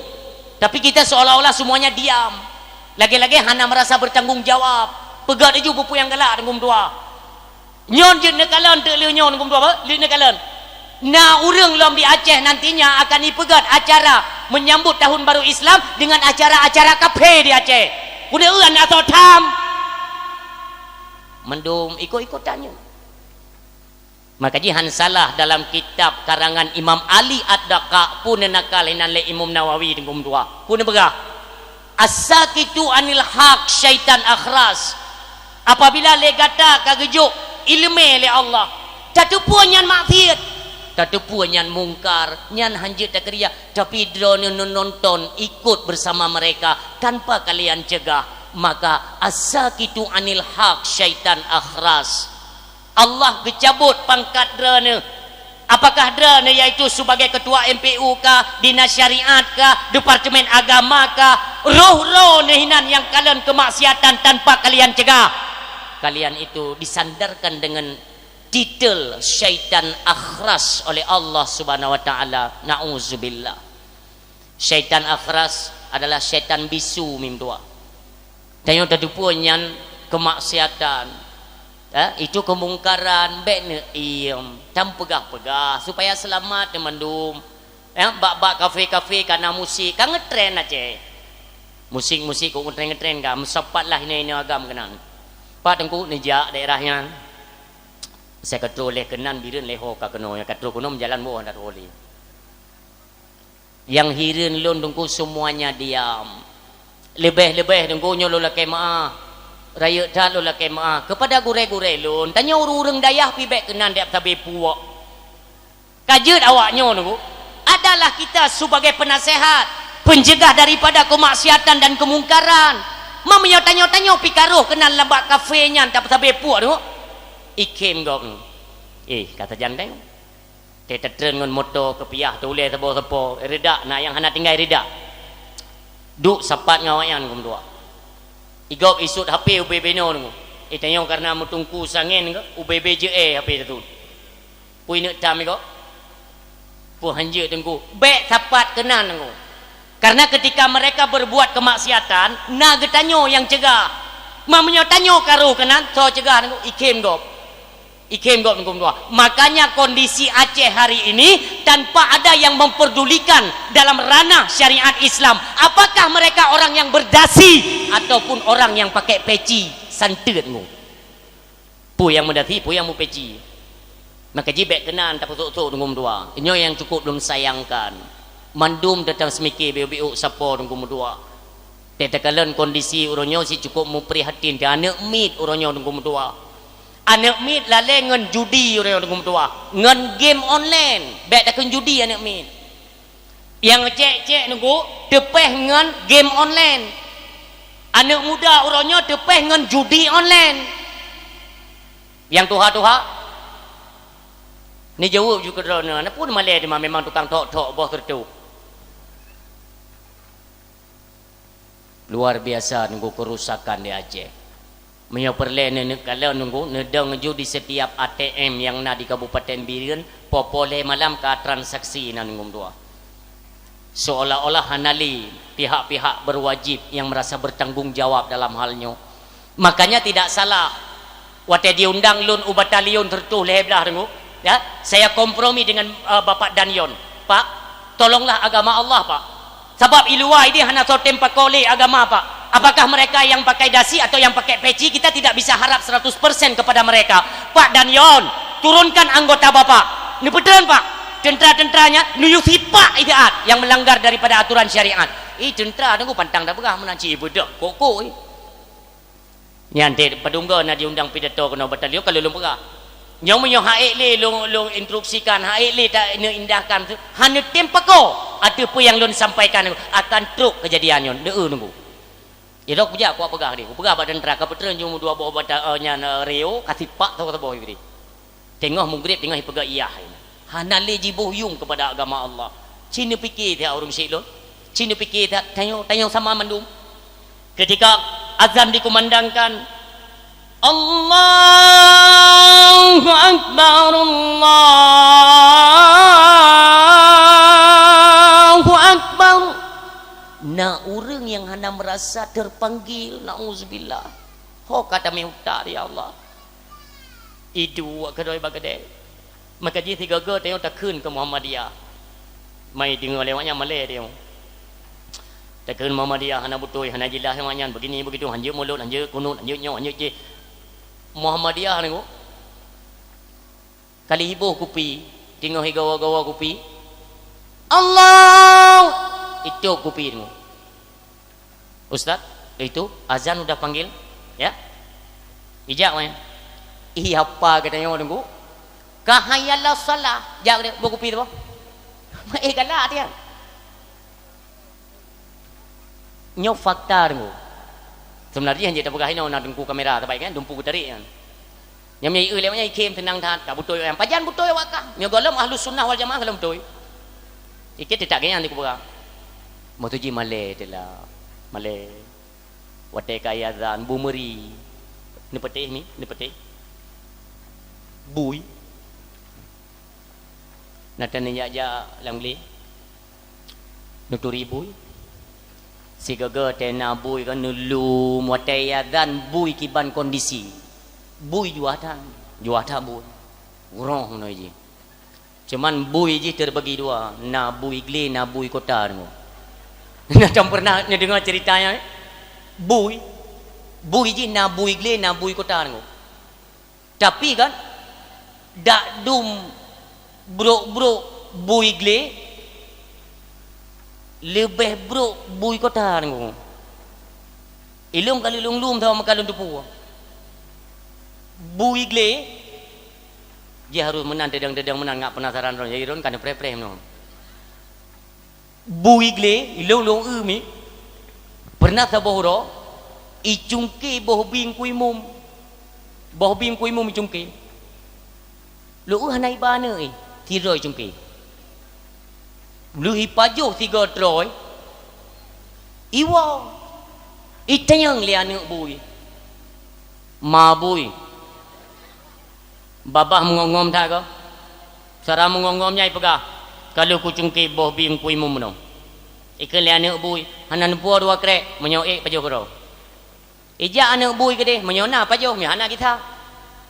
Tapi kita seolah-olah semuanya diam. Lagée-lagée hana merasa bertanggung jawab. Peugah laju peue-peue nyang galak deungon dua. Nyoe jeuet neukalon teuk lheueh nyoe deungon dua, lheueh neukalon. Na ureuëng lom di Aceh nantinya akan ipeugét acara menyambut tahun baru Islam dengan acara-acara kafé di Aceh. Keuneuk eu aneuk soe tham. Mandum ikot-ikotan nyoe. Maka jihan salah dalam kitab karangan Imam Ali Ad-Daqqaq pun neunakal hinan lé Imam Nawawi deungon dua. Pun neupeugah, "As-sakitu anil haq syaitan akhras." Apabila lé gata ka geujok ileumé lé Allah, tateupeue nyan maksiat, tateupeue nyan mungkar, nyan hanjeuet takeurija, tapi droeneuh nonton ikot bersama mereka tanpa kalian cegah, maka as-sakitu anil haq syaitan akhras. Allah geucabot pangkat droeneuh. Apakah droeneuh yaitu sebagai ketua M P U kah, dinas syariat kah, departemen agama kah, roh-roh neuh hinan nyang kalon kemaksiatan tanpa kalian cegah? Kalian itu disandarkan dengan titel syaitan akhras oleh Allah Subhanahu wa Taala. Nauzubillah. Syaitan akhras adalah syaitan bisu mim dua. Tanyoe tateupeue nyan kemaksiatan. Eh, itu kemungkaran, bék neuiem, tam peugah-peugah supaya seulamat teumandum. Eh, bak-bak kafe-kafe ka na musik, ka ngetren Aceh. Musik-musik kok ngetren-ngetren ka, meusapat lah inoe-inoe agam keunan. Pak Teungku neujak daerah nyan. Saya ka troh lé keunan Bireuen lé ho ka keunoe, ka troh keunoe meujalan boh hana troh lé. Nyang hireuen lôn Teungku seumuanya diam. Leubeh-leubeh Teungku nyoe lôn lakée meuáh. Rayeuk that lôn lakée meuáh keupada gurée-gurée lôn, tanyoe ureuëng-ureuëng dayah pih bék keunan jak sabe puwok. Ka jeuet awak nyoe Teungku adalah kita sebagai penasehat, penceugah daripada kemaksiatan dan kemungkaran. Meunyoe tanyoe-tanyoe pih ka roh keunan lam bak kafe nyan tapeusabe puwok Teungku. Ikhém gob. Eh, ka sajan deh. Teutatreun ngon moto keupiah teuulée saboh sapo, reudak na nyang hana tinggai reudak. Duek sapat ngon awaknyan geumeudua. Igob isut H P ubé binoe deungoe. Eh, tanyoe kareuna meuteungku sangen geuh, ubé-bé jeuet eh H P teutot. Peue ineuk tam igob? Peue hanjeuet teungku? Bék sapat keunan teungku. Karena ketika mereka berbuat kemaksiatan, na geutanyoe nyang cegah. Meunyoe tanyoe ka roh keunan, soe cegah teungku? Ikhém gob. Ikhém gob teungku dua. Makanya kondisi Aceh hari ini tanpa ada yang memperdulikan dalam ranah syariat Islam. Apakah mereka orang yang berdasi ataupun orang yang pakai peci? Santeut teungku. Peue nyang meudasi, peue nyang meupeci. Maka jih bék keunan tapeusok-sok teungku dua. Nyoe nyang cukup lôn sayangkan. Mandum teutang seumike biôk-biôk sapo teungku dua. Teuh takalon kondisi uroe nyoe si cukup muprihatin teuh aneuk miet uroe nyoe teungku dua. Aneuk miet lalée ngon judi uroe nyoe teungku dua. Ngon game online. Bék takheun judi aneuk miet. Nyang cék-cék teungku teupéh ngon game online. Aneuk muda uroe nyoe teupéh ngon judi online. Nyang tuha-tuha neujaweueb ju keudroe nyoe, "Na peue malée teuma memang tukang thok-thok boh teureutôh." Luar biasa teungku kerusakan di Aceh. Meunyoe peureulée neuneuk kalon teungku, neudong ju di setiap A T M nyang na di Kabupaten Bireuen, poh-poh lhée malam ka transaksi na teungku dua. Seolah-olah hana lé pihak-pihak berwajib nyang merasa bertanggung jawab dalam hal nyoe. Makanya tidak salah watée diundang lôn u batalion teureutôh lhée blaih teungku, ya, saya kompromi dengan, eh, Bapak Danyon. "Pak, tolonglah agama Allah, Pak. Sabab i luwa ideh hana soe tem pakoe lé agama, Pak. Apakah mereka yang pakai dasi atau yang pakai peci, kita tidak bisa harap seratus persen kepada mereka. Pak Danyon, turunkan anggota Bapak." Neupeutreun, Pak. Teuntara-teuntara nyan neuyue sipak itaat nyang meulanggar daripada aturan syariat. Ih, teuntara teungku pantang tapeugah meunan cit, beudôh kok-kok, ih. Nyan teuh padum goe na diundang pidato keunoe batalion ka lôn peugah. Nyoe meunyoe han ék lé lôn, lôn instruksikan, han ék lé ta-, neuindahkan, hana tem pakoe ateueh peue nyang lôn sampaikan akan trok keujadian nyoe. Deuh teungku. Ilok kujak kupeugah deh, kupeugah bak teuntara ka peutreun jeuet dua boh bata, eh, nyan, eh, Rio, ka sipak saboh-saboh deh. Teungoh mugreb, teungoh ipeugah iyah. Hana lé jiboh yuem keupada agama Allah. Ci neupike that ureuëng syik lôn. Ci neupike that tanyoe, tanyoe sama mandum. Ketika azan dikumandangkan, "Allahu Akbar, Allahu Akbar." Na ureuëng nyang hana meurasa terpanggil, nauzubillah. Ho ka tamé utak, ya Allah. Iduek keudroe bak keudè. Maka jih sigoe-goe tanyoe takheun keu Muhammadiyah. Mai deungoe lé awak nyan malèe tanyoe. Takheun Muhammadiyah hana beutôi, hana jeulaih awak nyan, begini begitu, hanjeuet mulod, hanjeuet kunut, hanjeuet nyoe, hanjeuet jéh. Muhammadiyah nyoe. Kali iboh kupi, teungoh igawa-gawa kupi. Allah! Itôb kupi nyoe. Ustaz, itu azan udah panggil, ya? Ijak, weh. Ih, apa kata nyoe, Teungku? Ka hayya 'alas shalah. Jak deh, boh kupi tu, boh. Eh, galak dia. Nyoe fakta, Teungku. Sebenarnya, hanya tapeugah inoe na Teungku kamera, tabai kan, dumpu geutarek kan. Nyang meunyoe ieu lewat nyan ikhém teunang that, ka beutôi nyan. Pajan beutôi awak kah? Nyoe gohlom Ahlus Sunnah wal Jamaah gohlom beutôi. Iké teutak geuh nyan dikupeugah. Meutuji malèe teuh lah. Malèe. Watèe ka azan, bu meuri. Neupeuteh mi, neupeuteh. Bui. Na tan jak-jak lam glé. Neuturi bui. Sigoe-goe tena bui kan neulum watèe azan bui kiban kondisi. Bui juah that, juah that bui. Roh noe jih. Cuman bui jih terbagi dua, na bui glé, na bui kota deungoe. Na tom pernah neudeungoe cerita nyan, eh? Bui. Bui jih na bui glé, na bui kota deungoe. Tapi kan, dak dum brok-brok bui glé, leubeh brok bui kota nyoe. Ilôn ka lôn lum saboh meukalon teupeu. Bui glé, jih harôh meunan, teudong-teudong meunan, ngak peunasaran droe, jadi droe ka neupreh-preh meunan. Bui glé, ilôn-lôn eu mi, pernah saboh uroe, icungke boh bing kuimum. Boh bing kuimum icungke. Lôn eu hana iba aneuk, eh, sidroe icungke. Lheueh ipajoh sigoe troe, iwoe, itanyong lé aneuk bui. Ma bui. Babah meungom-ngom that goe. Sara meungom-ngom nyan ipeugah, "Ka lheueh kucungke boh bing kuimum meunoe." Ikheun lé aneuk bui, "Hana neupuwoe dua krek, meunyoe ék pajoh keudroe." Ijak aneuk bui keudeh, meunyoe na pajoh, meunyoe hana gisa.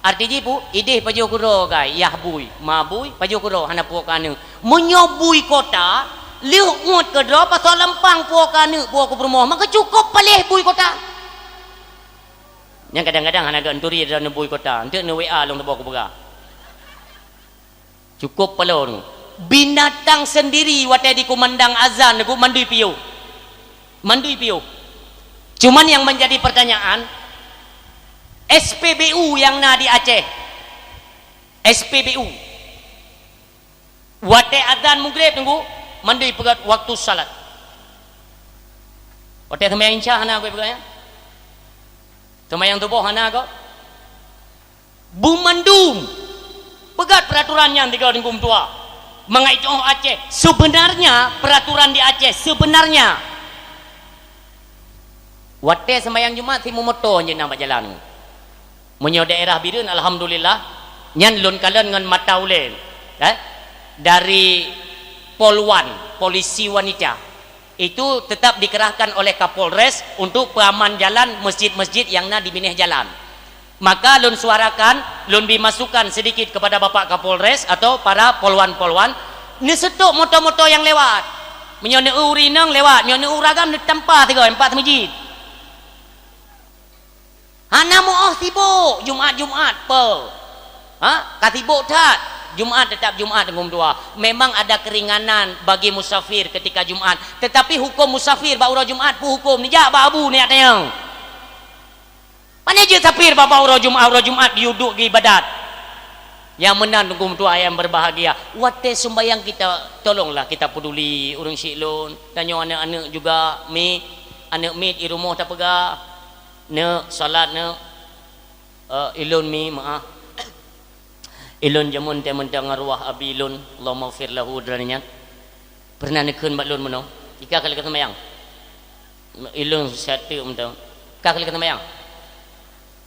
Arti jih peue? Ideh pajoh keudroe gai, yah bui, ma bui, pajoh keudroe, hana puwoe keu aneuk. Meunyoe bui kota, lheueh uet keudroe, pasoe lampang puwoe keu aneuk, puwoe keu peurumoh, maka cukôp paléh bui kota. Nyang kadang-kadang hana geunturi droeneuh bui kota, enteuk neu-W A lôn teuboh kupeugah. Cukôp paloe nyoe. Binatang sendiri watèe dikumandang azan, Teungku, mandum piôh. Mandum piôh. Cuman yang menjadi pertanyaan, S P B U yang na di Aceh. S P B U. Watèe azan mugreb, Teungku, mandum peugah waktu salat. Watèe seumayang Isya hana kupeugah, ya? Seumayang suboh hana kah? Bumandum. Peugah peraturan nyan tiga Teungku meutuah. Mangat jih Aceh. Sebenarnya, peraturan di Aceh, sebenarnya, watèe seumayang Jumat, simumoto jih na bak jalan. Meunyoe daerah Bireuen, alhamdulillah, nyan lôn kalon ngon mata ulèe, eh, dari Polwan, polisi wanita, itu tetap dikerahkan oleh Kapolres untuk peuaman jalan, masjid-masjid nyang na di binéh jalan. Maka lôn suarakan, lôn bi masukan sedikit kepada Bapak Kapolres atau para polwan-polwan, neuseutôt moto-moto nyang lewat. Meunyoe neu-eu ureueng inong lewat, meunyoe neu-eu ureueng agam neutampa sigoe, empat masjid. Hana meu'oh sibok Jumat-Jumat, peue? Ha? Ka sibok that. Jumat tetap Jumat, Teungku meutuah. Memang ada keringanan bagi musafir ketika Jumat. Tetapi huköm musafir bak uroe Jumat peue huköm? Neujak bak abu neujak tanyong. Pane jeuet musafir bak uroe Jumat, uroe Jumat jeuet duek geuibadat. Nyang meunan Teungku meutuah nyang berbahagia. Watèe sumbayang kita, tolonglah kita peduli ureueng syiek lôn. Tanyoe aneuk-aneuk juga, mi, aneuk miet di rumoh tapeugah. Neuk, salat neuk. Eh, ilôn mi, meu'ah. Ilôn jameun teuh mantong arwah abi lôn, Allahummaghfir lahu, droeneuh nyan, pernah neukheun bak lôn meunoe, "Ika kali ka seumayang?" Ilôn siat teuk mantong, "Ka kali ka seumayang?"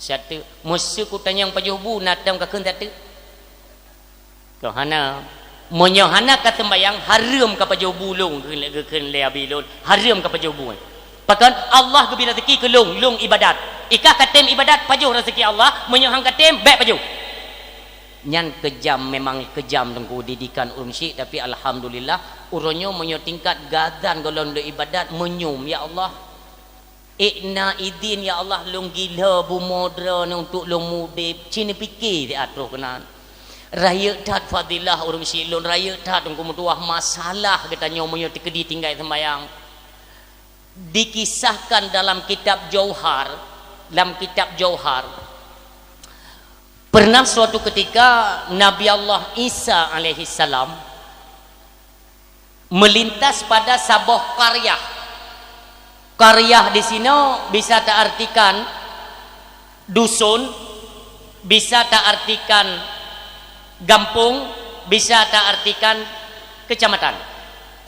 Siat teuk. "Meuseu kutanyong pajoh bu, na tom kakheun siat teuk?" Keu hana. Meunyoe hana ka seumayang, hareuem ka pajoh bu lôn, geukheun lé abi lôn. Hareuem ka pajoh bu. Pakon? Allah geubri raseuki keu lôn, lôn ibadat. Ika ka tem ibadat, pajoh raseuki Allah. Meunyoe han ka tem, bèk pajoh. Nyan keujam, memang keujam teungku didikan ureueng syiek, tapi alhamdulillah, uroe nyoe meunyoe tingkat gadan gohlom lôn ibadat, meunyum, "Ya Allah, ék na idin, ya Allah, lôn gila bumoe droeneuh untuk lôn mudeb." Ci neupike siat troh keunan. Rayeuk that fadilah ureueng syiek lôn, rayeuk that teungku meutuwah, masalah geutanyoe meunyoe teukeudi tinggai seumayang. Dikisahkan dalam kitab Jauhar, dalam kitab Jauhar, pernah suatu ketika Nabi Allah Isa alaihissalam melintas pada saboh qaryah. Qaryah di sinoe bisa taartikan dusun, bisa taartikan gampông, bisa taartikan kecamatan.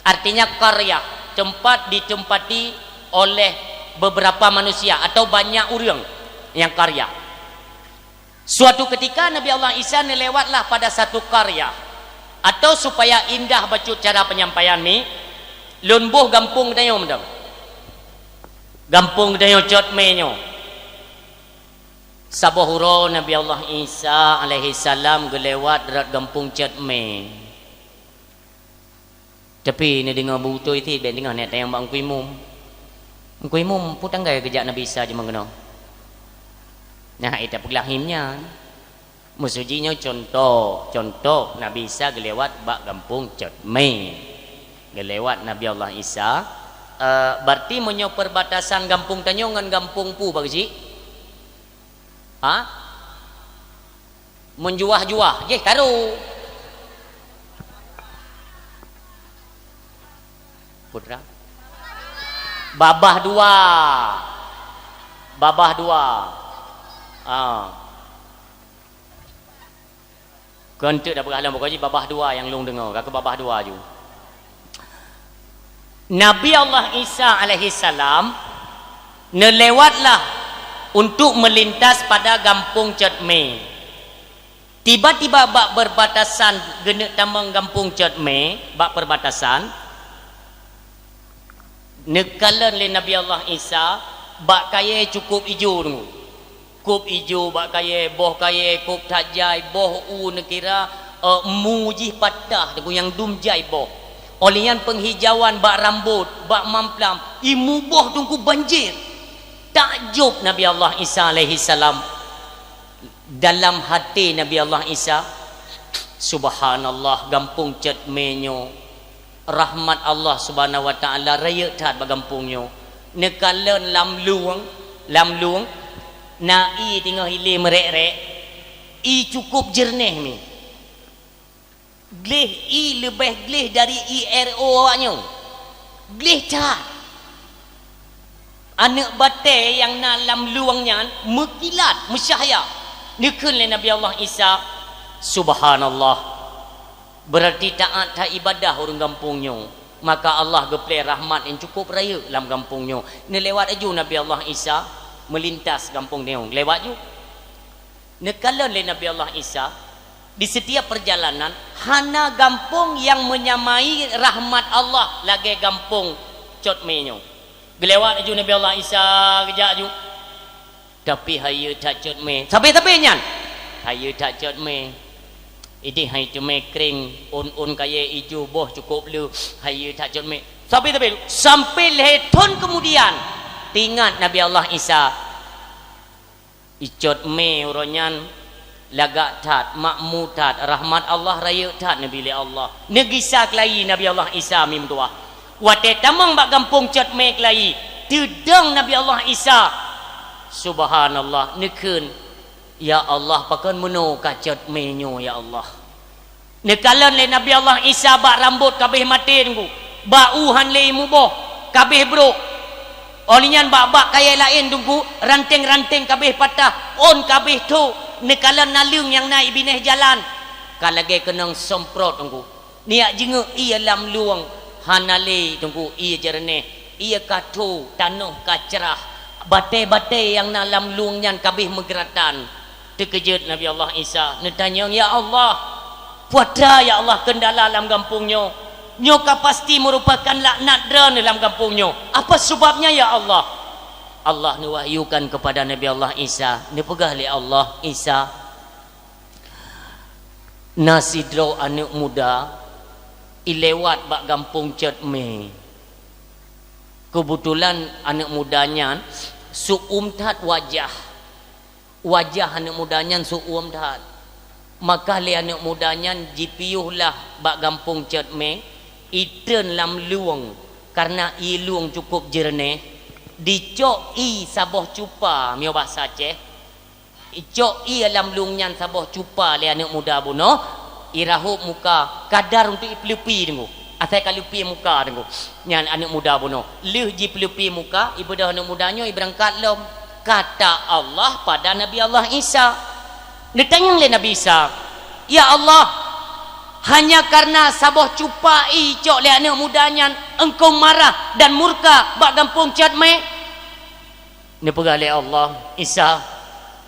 Artinya qaryah, tempat ditempati oleh beberapa manusia atau banyak ureueng nyang qaryah. Suatu ketika Nabi Allah Isa neulewatlah pada satu qaryah, atau supaya indah bacut cara penyampaian mi, lôn boh gampông geutanyoe mantong. Gampông geutanyoe Cot Mé nyoe. Saboh uroe Nabi Allah Isa alaihissalam geulewat rot gampông Cot Mé. Tapi neudeungoe beutôi cit, bèk deungoe neutanyong bak Teungku Imum. Teungku Imum, peue tanggai geujak Nabi Isa jameun keunoe? Nah, ita peuglah him nyan. Maksud jih nyoe contoh, contoh Nabi Isa geulewat bak gampông Cot Mé. Geulewat Nabi Allah Isa, eh, berarti meunyoe perbatasan gampông tanyoe ngon gampông peue bak jih? Ha? Meunjuah-juah, jih karu. Putra. Babah dua. Babah dua. Ah. Kon teuk dah peugah lom, pokok jih babah dua nyang lôn deungoe, ka keu babah dua ju. Nabi Allah Isa alaihissalam neulewatlah untuk melintas pada gampông Cot Mé. Tiba-tiba bak perbatasan, geuneuk tamong gampông Cot Mé, bak perbatasan, neukalon lé Nabi Allah Isa bak kayèe cukôp ijo deungoe. Kôp ijo bak kayèe, boh kayèe kôp that jai, boh u neukira, eh, mu jih patah, teungku nyang dum jai boh. Óh lheueh nyan penghijauan bak rambôt, bak mamplam, imuboh teungku banjir. Takjob Nabi Allah Isa alaihissalam. Dalam haté Nabi Allah Isa, "Subhanallah, gampông Cot Mé nyoe, rahmat Allah Subhanahu wa Taala rayeuk that bak gampông nyoe." Neukalon lam lueng, lam lueng, na ié teungoh ilé meurek-rek, ié cukôp jeureunéh mi. Gleh ié leubeh gleh dari ié R O awak nyoe. Gleh that. Aneuk batèe nyang na lam lueng nyan meukilat, meucahya. Neukheun lé Nabi Allah Isa, "Subhanallah. Beurarti taát that ibadah ureueng gampông nyoe. Maka Allah geuplé rahmat nyang cukôp rayeuk lam gampông nyoe." Neulewat laju Nabi Allah Isa meulintas gampông nyoe. Lewat ju. Neukalon lé Nabi Allah Isa, di setiap perjalanan, hana gampông nyang meunyamai rahmat Allah lagèe gampông Cot Mé nyoe. Geulewat laju Nabi Allah Isa, geujak ju. Tapi hayeue that Cot Mé. Sabe-sabe nyan. Hayeue that Cot Mé. Idéh hai teumé kring, ôn-ôn kayèe ijo boh cukôp le. Hayeue that Cot Mé. Sabe-sabe. Sampai lhèe thôn keumudian, teuingat Nabi Allah Isa. Icot mé uroe nyan lagak that, makmu that, rahmat Allah rayeuk that neubi lé Allah. Neugisa keulayi Nabi Allah Isa meutuwah. Watée tamong bak gampông Cot Mé keulayi, teudong Nabi Allah Isa. Subhanallah, neukheun, "Ya Allah, pakon meunoe ka Cot Mé nyoe, ya Allah?" Neukalon lé Nabi Allah Isa bak rambot ka abéh maté teungku, bak u han lé muboh, ka abéh brok. Óh lheueh nyan bak-bak kayée laén teungku, ranteng-ranteng ka abéh patah, ôn ka abéh tho, neukalon naleueng nyang na i binéh jalan. Ka lagée keunong semprot, Teungku. Neujak jingeuk ié lam lueng, hana lé, Teungku, ié jeureunéh, ié ka tho, tanoh ka crah. Batée-batée nyang na lam lueng nyan ka abéh meugeuratan. Teukeujot Nabi Allah Isa, neutanyong, "Ya Allah, peue atra, ya Allah, keundala lam gampông nyoe? Nyoe ka pasti meurupakan laknat Droeneuh lam gampông nyoe. Apa seubabnya, ya Allah?" Allah neuwahyukan keupada Nabi Allah Isa, neupeugah lé Allah, "Isa, na sidroe aneuëk muda ilewat bak gampông Cot Mé. Keubeutulan aneuëk muda nyan seu-uem that wajah. Wajah aneuëk muda nyan seu-uem that. Maka lé aneuëk muda nyan jipiôh lah bak gampông Cot Mé, itreun lam lueng, kareuna ié lueng cukup jeureunéh, dicok ié saboh cupa, meunyoe basa Aceh, icok ié lam lueng nyan saboh cupa lé aneuëk muda bunoe, irahôb muka, kadar untuk ipeuleupie, Teungku. Asai ka leupie muka, Teungku. Nyan aneuëk muda bunoe. Lheueh jipeuleupi muka, ibeudôh aneuëk muda nyoe ibeurangkat lom. Kata Allah pada Nabi Allah Isa. Neutanyong lé Nabi Isa, "Ya Allah, hanya kareuna saboh cupa ié icok lé aneuëk muda nyan, Engkau marah dan murka bak gampông Cot Mé?" Neupeugah lé Allah, "Isa,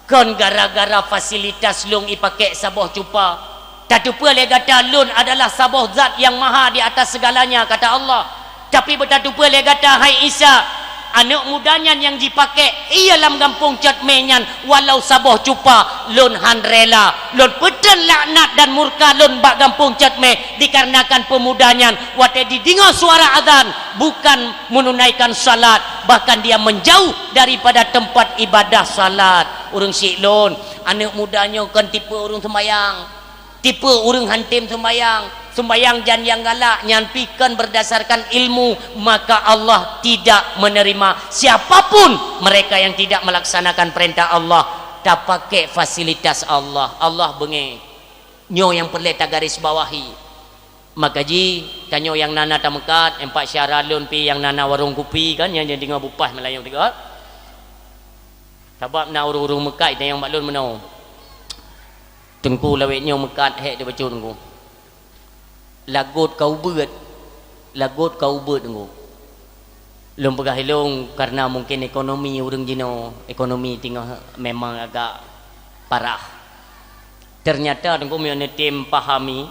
kon gara-gara fasilitas lôn ipakék saboh cupa. Tateupeue lé gata lôn adalah saboh zat nyang maha di atas segalanya," kata Allah. "Tapi beutateupeue lé gata, hai Isa, aneuëk muda nyan nyang jipakék ié lam gampông Cot Mé nyan walau saboh cupa, lôn han rela. Lôn peutreun laknat dan murka lôn bak gampông Cot Mé dikarenakan peumuda nyan watée jideungoe suara azan, bukan menunaikan salat, bahkan dia menjauh daripada tempat ibadah salat." Ureuëng syiek lôn, aneuëk muda nyoe kon tipe ureuëng seumayang. Tipe ureuëng han tem seumayang. Seumayang jan nyang galak nyan pi kon berdasarkan ilmu, maka Allah tidak menerima siapapun mereka yang tidak melaksanakan perintah Allah, tapakék fasilitas Allah. Allah beungéh. Nyoe nyang peureulée tagaris bawahi. Maka jih, tanyoe nyang na-na tameukat, empat syara lôn pi nyang na-na warong kupi kan, nyang jadi ngon bupah Melayu tiga. Sabab na ureuëng-ureuëng meukat, tanyong bak lôn meunoe. Teungku lawét nyoe meukat hék teuh bacut Teungku. Lagot ka ubeuet, lagot ka ubeuet Teungku. Lôn peugah ilôn kareuna mungken ekonomi ureuëng jinoe, ekonomi teungoh memang agak parah. Ternyata Teungku meunyoe neutem pahami,